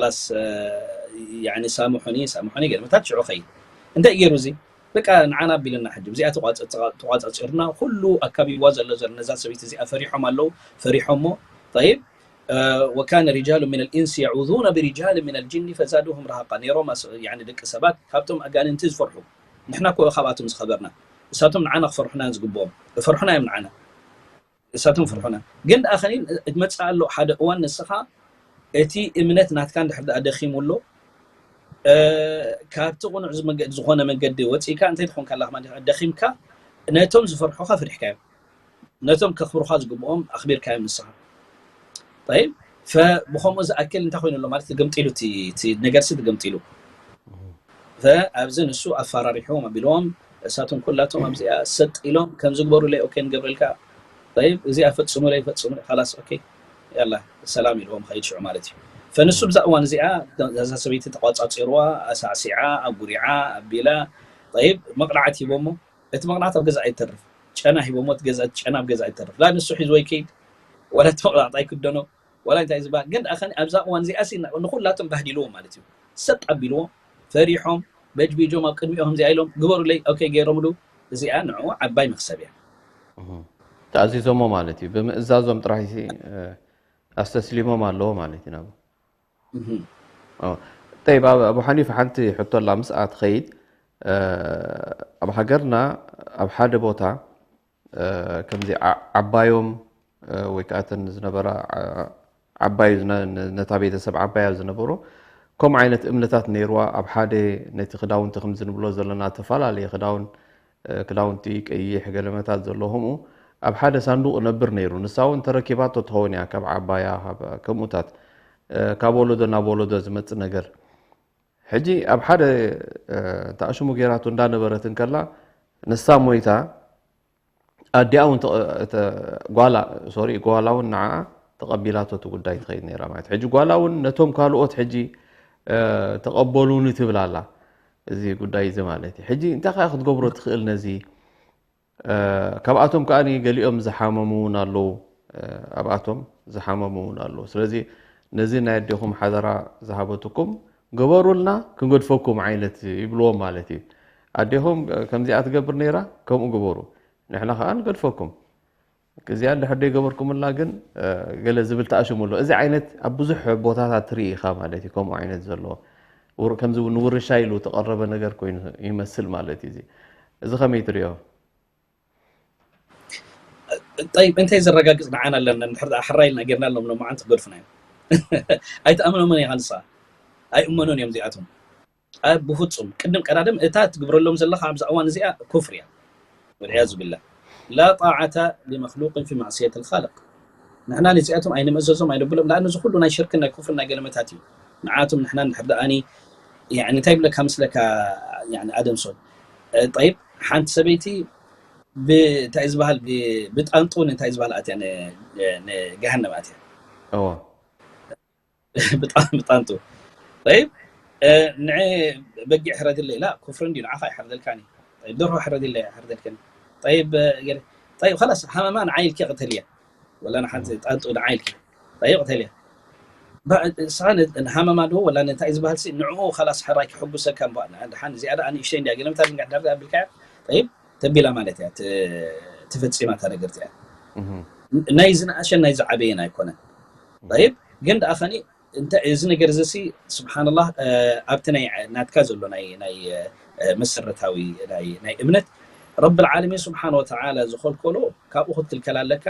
ላስ ሳምሑኒ ሳምሑኒ ገለመታት ሽዑ ኸይድ እንታይ ገይሩ እዚ በቃ ንዓና ኣቢልና ሕጂ ብዚኣ ተቋፃፂርና ኩሉ ኣካቢዋ ዘሎ ዘሎ ነዛ ሰበይቲ እዚኣ ፈሪሖም ኣለዉ ፈሪሖሞ ይብ وكان رجال من الإنس يعوذون برجال من الجن فزادوهم رهقا ነይሮም ደቂ ሰባት ካብቶም ኣጋንንቲ ዝፈርሑ ንሕና እኮ ካብኣቶም ዝኸበርና እሳቶም ንዓና ክፈርሑና ዝግብኦም ፈርሑና እዮም ንዓና እሳቶም ፈርሑና ግን ደኣ ከኒ መፅእ ኣሎ ሓደ እዋን ንስኻ እቲ እምነት ናትካ እንድሕር ደኣ ደኺሙ ኣሎ ካብቲ ቁኑዕ ዝመገድ ዝኾነ መንገዲ ወፂእካ እንታይ ትኾንካ ኣለካ ማለት ደኺምካ ነቶም ዝፈርሑካ ፍሪሕካዮም ነቶም ከኽብሩካ ዝግብኦም ኣኽቢርካዮም ንስኻ طيب، فብኸምኡ ዝኣክል እንታይ ኮይኑ ኣሎ ማለት፣ ትግምጢሉ፣ እቲ ነገር ሲ ትግምጢሉ። فኣብዚ ንሱ ኣፋራሪሖም ኣቢልዎም፣ እሳቶም ኩላቶም ኣብዚኣ ሰጥ ኢሎም ከም ዝግበሩለይ ኦኬ ንገብረልካ። طيب፣ እዚኣ ፈጽሙለይ፣ ፈጽሙለይ፣ خلاص ኦኬ ያላ ሰላም ኢልዎም ኸይድ ሽዑ ማለት እዩ። فንሱ ብዛ እዋን እዚኣ እዛ ሰበይቲ ተቋጻጺርዋ፣ ኣሳዕሲዓ፣ ኣጉሪዓ፣ ኣቢላ። طيب፣ መቕላዕቲ ሂቦሞ። እቲ መቕላዕቲ ኣብ ገዛ ኣይተርፍ፣ ጨና ሂቦሞ፣ እቲ ገዛ ጨና ኣብ ገዛ ኣይተርፍ። ላ ንሱ ሒዝዎ ይከይድ፣ ወላ እቲ መቕላዕቲ ኣይክደኖ፣ ወላ እንታይ ዝበሃል። ግን ኣኸኒ ኣብዛ እዋን እዚኣ ሲ ንኹላቶም ባህዲልዎም ማለት እዩ። ሰጥ ኣቢልዎም፣ ፈሪሖም፣ በጅቢጆም ኣብ ቅድሚኦም ከምዚኣ ኢሎም ግበሩለይ ኦኬ ገይሮምሉ። እዚኣ ንዕኡ ዓባይ መኽሰብ እያ። እህ። ተኣዚዞሞ ማለት እዩ። ብምእዛዞም ጥራሕ ሲ ኣስተስሊሞም ኣለዎ ማለት እዩ ናብ እህ። ኦ፣ ጠይብ፣ ኣብ ኣቡ ሓኒፍ ሓንቲ ሕቶ ኣላ ምስኣ ትኸይድ። እ፣ ኣብ ሃገርና ኣብ ሓደ ቦታ እ፣ ከምዚ ዓ- ዓባዮም እ፣ ወይ ከዓ እተን ዝነበራ ዓ- ዓባዩ ዝነ- ነ- ነታ ቤተሰብ ዓባያ ዝነበሮ ከምኡ ዓይነት እምነታት ነይርዋ። ኣብ ሓደ ነቲ ክዳውንቲ ከምዚ ንብሎ ዘለና ተፈላለየ ክዳውን እ፣ ክዳውንቲ ቀይሕ ገለመታት ዘለዎ ከምኡ ኣብ ሓደ ሳንዱቕ ነብር ነይሩ። ንሳ እውን ተረኪባቶ ትኸውን እያ ካብ ዓባያ ካብ- ከምኡታት እ፣ ካብ ወለዶ ናብ ወለዶ ዝመጽእ ነገር። ሕጂ ኣብ ሓደ እ፣ ተኣሽሙ ገይራቶ እንዳነበረት እንከላ ንሳ ሞይታ ኣዲኣ እውን ተቐ- እተ- ጓላ ሶሪ ጓላ እውን ንዓኣ ተቐቢላቶ እቲ ጉዳይ ትኸይድ ነይራ ማለት እዩ። ሕጂ ጓላ እውን ነቶም ካልኦት ሕጂ እ፣ ተቐበሉኒ ትብል ኣላ። እዚ ጉዳይ እዚ ማለት እዩ። ሕጂ እንታይ ከኣ ክትገብሮ ትኽእል ነዚ እ፣ ካብኣቶም ከኣ ገሊኦም ዝሓመሙ እውን ኣለዉ። እ፣ ኣብኣቶም ዝሓመሙ እውን ኣለዉ። ስለዚ ነዚ ናይ ኣዴኹም ሓደራ ዝሃበትኩም ግበሩልና ክንገድፈኩም ዓይነት ይብልዎም ማለት እዩ። ኣዴኹም እ፣ ከምዚኣ ትገብር ነይራ ከምኡ ግበሩ ንሕና ከኣ ንገድፈኩም። እዚኣ እንድሕር ዘይገበርኩምልና ግን እ፣ ገለ ዝብል ተኣሽሙ ኣሎ። እዚ ዓይነት ኣብ ብዙሕ ቦታታት ትርኢ ኢኻ ማለት እዩ። ከምኡ ዓይነት ዘሎ ውር- ከምዚ እውን ውርሻ ኢሉ ተቐረበ ነገር ኮይኑ ይመስል ማለት እዩ። እዚ እዚ ከመይ ትሪኦ? طيب እንታይ ዘረጋግጽ ንዓና ኣለና? እንድሕር ደኣ ሕራይ ኢልና ጌርናሎም ሎማዓንቲ ክገድፉና እዮም። ኣይትኣምኖምን ኢኻ ንስኻ። ኣይእመኑን እዮም እዚኣቶም። ኣብ ብፍጹም ቅድም ቀዳድም እታ ትግብረሎም ዘለኻ ኣብዛ እዋን እዚኣ ኩፍር እያ። والعياذ بالله. لا طاعة لمخلوق في معصية الخالق. ንሕና ንዚኣቶም ኣይንምእዘዞም ኣይነብሎም። لأنه እዚ ኩሉ ናይ ሽርክን ናይ ኩፍርን ናይ ገለመታት እዩ። ንዓቶም ንሕና እንድሕር ደኣኒ يعني እንታይ ይብለካ ምስለካ يعني ኣደምሶን طيب ሓንቲ ሰበይቲ ብ- እንታይ ዝበሃል ብ- ብጣንጡ እንታይ ዝበሃል ኣትያ ን- ን- ንገሃነም ኣትያ እዎ ብጣ- ብጣንጡ طيب ንዐ በጊዕ ሕረድለይ ላ ኩፍሪ እንዲ ንዓኻ ይሕረደልካኒ طيب ደርሆ ሕረድለይ ይሕረደልከኒ طيب ገለ طيب خلاص ሃመማ ንዓይ ኢልኪ ቅተልያ ወላ ንሓንቲ ጣንጡ ንዓይ ኢልኪ طيب ቅተልያ ንስኻ ንሃመማ ዶ ወላ እንታይ ዝበሃል ሲ ንዕኡ خلاص ሕራይ ክሕጉሰካ እምበኣር ድሓን እዚኣ ደኣ ንእሽተይ እንዲያ ገለ ምታ ዝንጋሕ ዳርጋ ኣቢልካያ طيب ተቢላ ማለት እያ ት- ተፈጺማ እታ ነገር እዚኣ ናይ ዝነኣሸን ናይ ዝዓበየን ኣይኮነን طيب ግን ደኣ ኸኒ እንተ እዚ ነገር እዚ ሲ ስብሓንላህ ኣብቲ ናይ ናትካ ዘሎ ናይ ናይ መሰረታዊ ናይ ናይ እምነት ረብ العالمين ስብሓን ወተዓላ ዝኸልከሎ ካብኡ ክትክልከል ኣለካ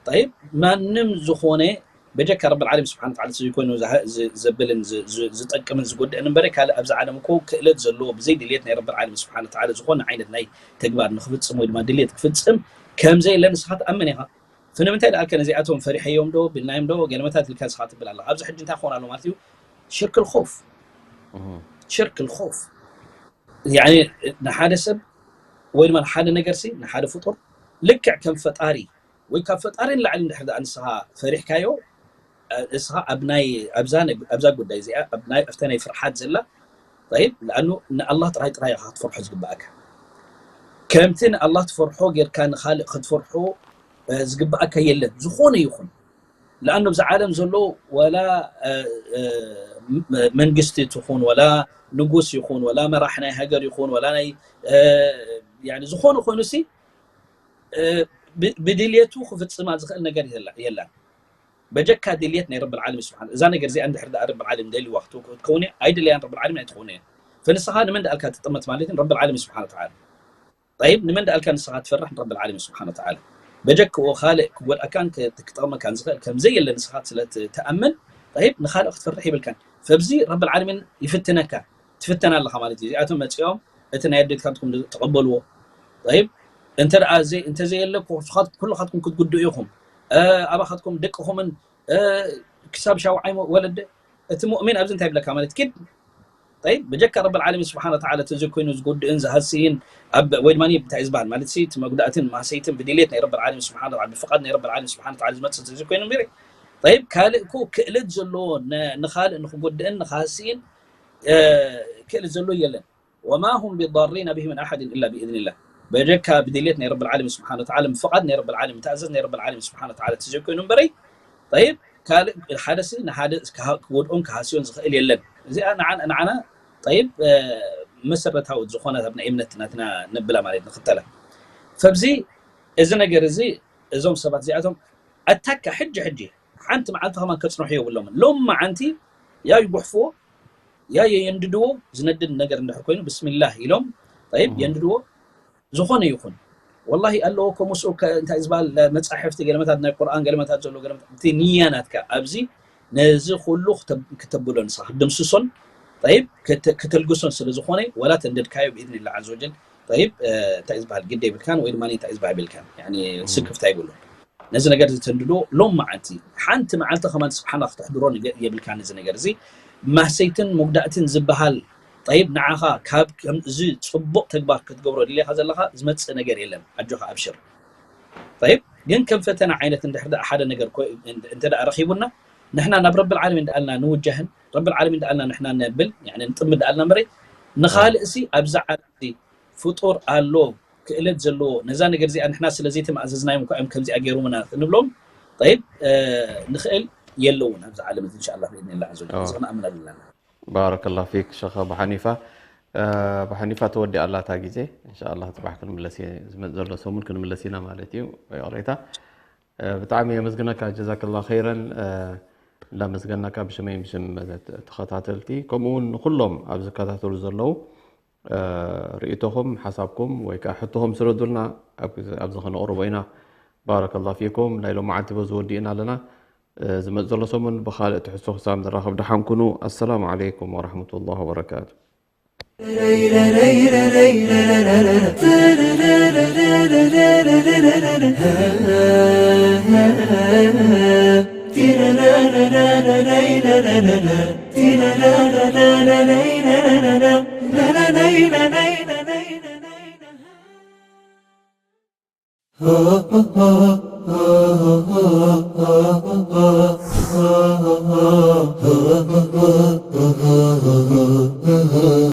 طيب ማንም ዝኾነ በጀካ ረብ العالمين ስብሓን ወተዓላ ዘይኮይኑ ዘብልን ዝጠቅምን ዝጎድእን እምበረ ካልእ ኣብዚ ዓለም እኮ ክእለት ዘለዎ ብዘይ ድልየት ናይ ረብ العالمين ስብሓን ወተዓላ ዝኾነ ዓይነት ናይ ተግባር ንክፍፅም ወይ ድማ ድልየት ክፍፅም ከምዘየለ ንስኻ ትኣምን ኢኻ فንምንታይ ደኣልከ ነዚኣቶም ፈሪሐዮም ዶ ቢልናዮም ዶ ገለመታት ኢልካ ንስኻ ትብል ኣለኻ ኣብዚ ሕጂ እንታይ ክኾን ኣሎ ማለት እዩ ሽርክ الخوف ሽርክ الخوف يعني ንሓደ ሰብ ወይ ድማ ንሓደ ነገር ሲ ንሓደ ፍጡር ልክዕ ከም ፈጣሪ ወይ ካብ ፈጣሪ ንላዕሊ እንድሕር ደኣ ንስኻ ፈሪሕካዮ እስኻ ኣብ ናይ ኣብዛ ነግ- ኣብዛ ጉዳይ እዚኣ ኣብ ናይ ኣብታ ናይ ፍርሓት ዘላ طيب لأنه ንኣላህ ጥራይ ጥራይ ኢኻ ክትፈርሖ ዝግብኣካ ከምቲ ንኣላህ ትፈርሖ ጌርካ ንኻልእ ክትፈርሖ እ፣ ዝግብኣካ የለን ዝኾነ ይኹን لأنه ኣብዚ ዓለም ዘሎ ወላ እ፣ እ፣ ም- መንግስቲ ትኹን ወላ ንጉስ ይኹን ወላ መራሕ ናይ ሃገር ይኹን ወላ ናይ እ፣ ያኒ ዝኾነ ኮይኑ ሲ እ፣ ብ- ብድልየቱ ክፍፅማ ዝኽእል ነገር የላ- የላን በጀካ ድልየት ናይ ረብ العالمين ስብሓን እዛ ነገር እዚኣ እንድሕር ደኣ ረብ العالمين ደልዋ ክትከውን እያ ኣይድለያን ረብ العالمين ኣይትኸውን እያ ፈንስኻ ንመን ደኣልካ ትጥመት ማለት እዩ ረብ العالمين ስብሓን ወተዓላ طيب ንመን ደኣልካ ንስኻ ትፈርሕ ንረብ العالمين ስብሓን ወተዓላ በጀክኡ ካልእ ክጎድኣካን ክጠቕመካን ዝኽእል ከምዘየለ ንስኻ ስለ ትኣምን طيب ንኻልእ ክትፈርሕ ይብልካን ፈብዚ ረብ العالمين ይፍትነካ ትፍተን ኣለኻ ማለት እዩ እዚኣቶም መፂኦም እቲ ናይ ኣዴትካትኩም ተቐበልዎ طيب እንተ ደኣ ዘይ- እንተዘየለ ኩ- ኩልኻትኩም ክትጉድኡ ኢኹም ኣባኻትኩም ደቅኹምን ክሳብ ሻውዓይ ወለደ። እቲ ሙእሚን ኣብዚ እንታይ ይብለካ ማለት ኪድ ጠይብ ብጀካ ረብ ዓለሚን ስብሓን ወተዓላ እቲ እዚ ኮይኑ ዝጎድእን ዝሃስይን ኣብ ወይ ድማ እንታይ ዝበሃል ማለት እቲ መጉዳእትን ማሰይትን ብድሌት ናይ ረብ ዓለሚን ስብሓን ወተዓላ ብፍቃድ ናይ ረብ ዓለሚን ስብሓን ወተዓላ ዝመፅእ እዚ ኮይኑ እምበረ ጠይብ ካልእ እኮ ክእለት ዘለዎ ንኻልእ ንክጎድእን ንክሃስይን ክእለት ዘለዎ የለን። ወማ ሁም ቢዳሪና ብሂ ምን ኣሓድን ኢላ ብኢዝኒላህ። በጀካ ብድሌት ናይ ረብ ዓለሚን ስብሓን ወተዓላ ብፍቃድ ናይ ረብ ዓለሚን ተኣዘዝ ናይ ረብ ዓለሚን ስብሓን ወተዓላ እቲ ዘይኮይኑ እምበረይ ጠይብ ካልእ ሓደ ሲ ንሓደ ክወድኦን ክሃስዮን ዝኽእል የለን። እዚኣ ንዓና ጠይብ መሰረታዊ ዝኾነ ኣብ ናይ እምነት ናትና ነብላ ማለት ንኽተላ ፈብዚ እዚ ነገር እዚ እዞም ሰባት እዚኣቶም ኣታካ ሕጂ ሕጂ ሓንቲ መዓልቲ ከማን ከፅንሑ የብሎምን። ሎም መዓንቲ ያ ይጉሕፍዎ ያ የንድድዎ ዝነድድ ነገር እንድሕር ኮይኑ ብስሚላህ ኢሎም ጠይብ የንድድዎ ዝኾነ ይኹን ወላሂ ኣለዎ እኮ ምስኡ እንታይ ዝበሃል መፃሕፍቲ ገለመታት ናይ ቁርኣን ገለመታት ዘሎ ገለመታት እቲ ንያ ናትካ ኣብዚ ነዚ ኩሉ ክተብሎ ንስኻ ክትድምስሶን ጠይብ ክተልግሶን ስለ ዝኾነ ወላ ተንደድካዮ ብኢድን ላ ዘ ወጀል ጠይብ እንታይ ዝበሃል ግደ ይብልካን ወይ ድማ እንታይ ዝበሃል ይብልካን ስክፍታ ይብሉን ነዚ ነገር ዝተንድዶ ሎም መዓልቲ ሓንቲ መዓልቲ ከማን ስብሓና ክተሕድሮ የብልካ ነዚ ነገር እዚ ማሰይትን መጉዳእትን ዝበሃል ጠይብ ንዓኻ ካብ ከምዚ ፅቡቅ ተግባር ክትገብሮ ድሌካ ዘለካ ዝመፅእ ነገር የለን ኣጆካ ኣብሽር ጠይብ ግን ከም ፈተና ዓይነት እንድሕር ሓደ ነገር እንተ ረኪቡና ንሕና ናብ ረብል ዓለሚን ደኣልና ንውጃህን ረብል ዓለሚን ደኣልና ንሕና ነብል ንጥምድ ደኣልና መረ ንኻልእ ሲ ኣብዛ ዓለም ፍጡር ኣሎ ክእለት ዘለዎ ነዛ ነገር እዚኣ ንሕና ስለ ዘይተማእዘዝናዮም እኳ እዮም ከምዚኣ ገይሮምና ክንብሎም ጠይብ ንኽእል የለውን ኣብዚ ዓለም እዚ እንሻላ ብኢድኒላ ዘ እዚ ክንኣምን ኣለና ባረከላ ፊክ ሸኸ ብሓኒፋ ብሓኒፋ ተወዲኣ ኣላታ ግዜ እንሻላ ፅባሕ ክንምለስ ዝመፅ ዘሎ ሰሙን ክንምለስ ኢና ማለት እዩ ይቕሬታ ብጣዕሚ የመስግነካ ጀዛከላ ኸይረን እንዳመስገናካ ብሽመይ ብሽም ተኸታተልቲ ከምኡ እውን ንኩሎም ኣብ ዝከታተሉ ዘለዉ ርእቶኹም ሓሳብኩም ወይ ከዓ ሕቶኹም ስረዱልና ኣብዚ ከነቕርቦ ኢና ባረከላ ፊኩም ናይ ሎመዓልቲ በዚ ወዲእና ኣለና ዝመፅ ዘሎ ሰሙን ብካልእ ትሕሶ ክሳብ ንራኸብ ደሓን ኩኑ ኣሰላሙ ዓለይኩም ወረሕመቱላህ ወበረካቱ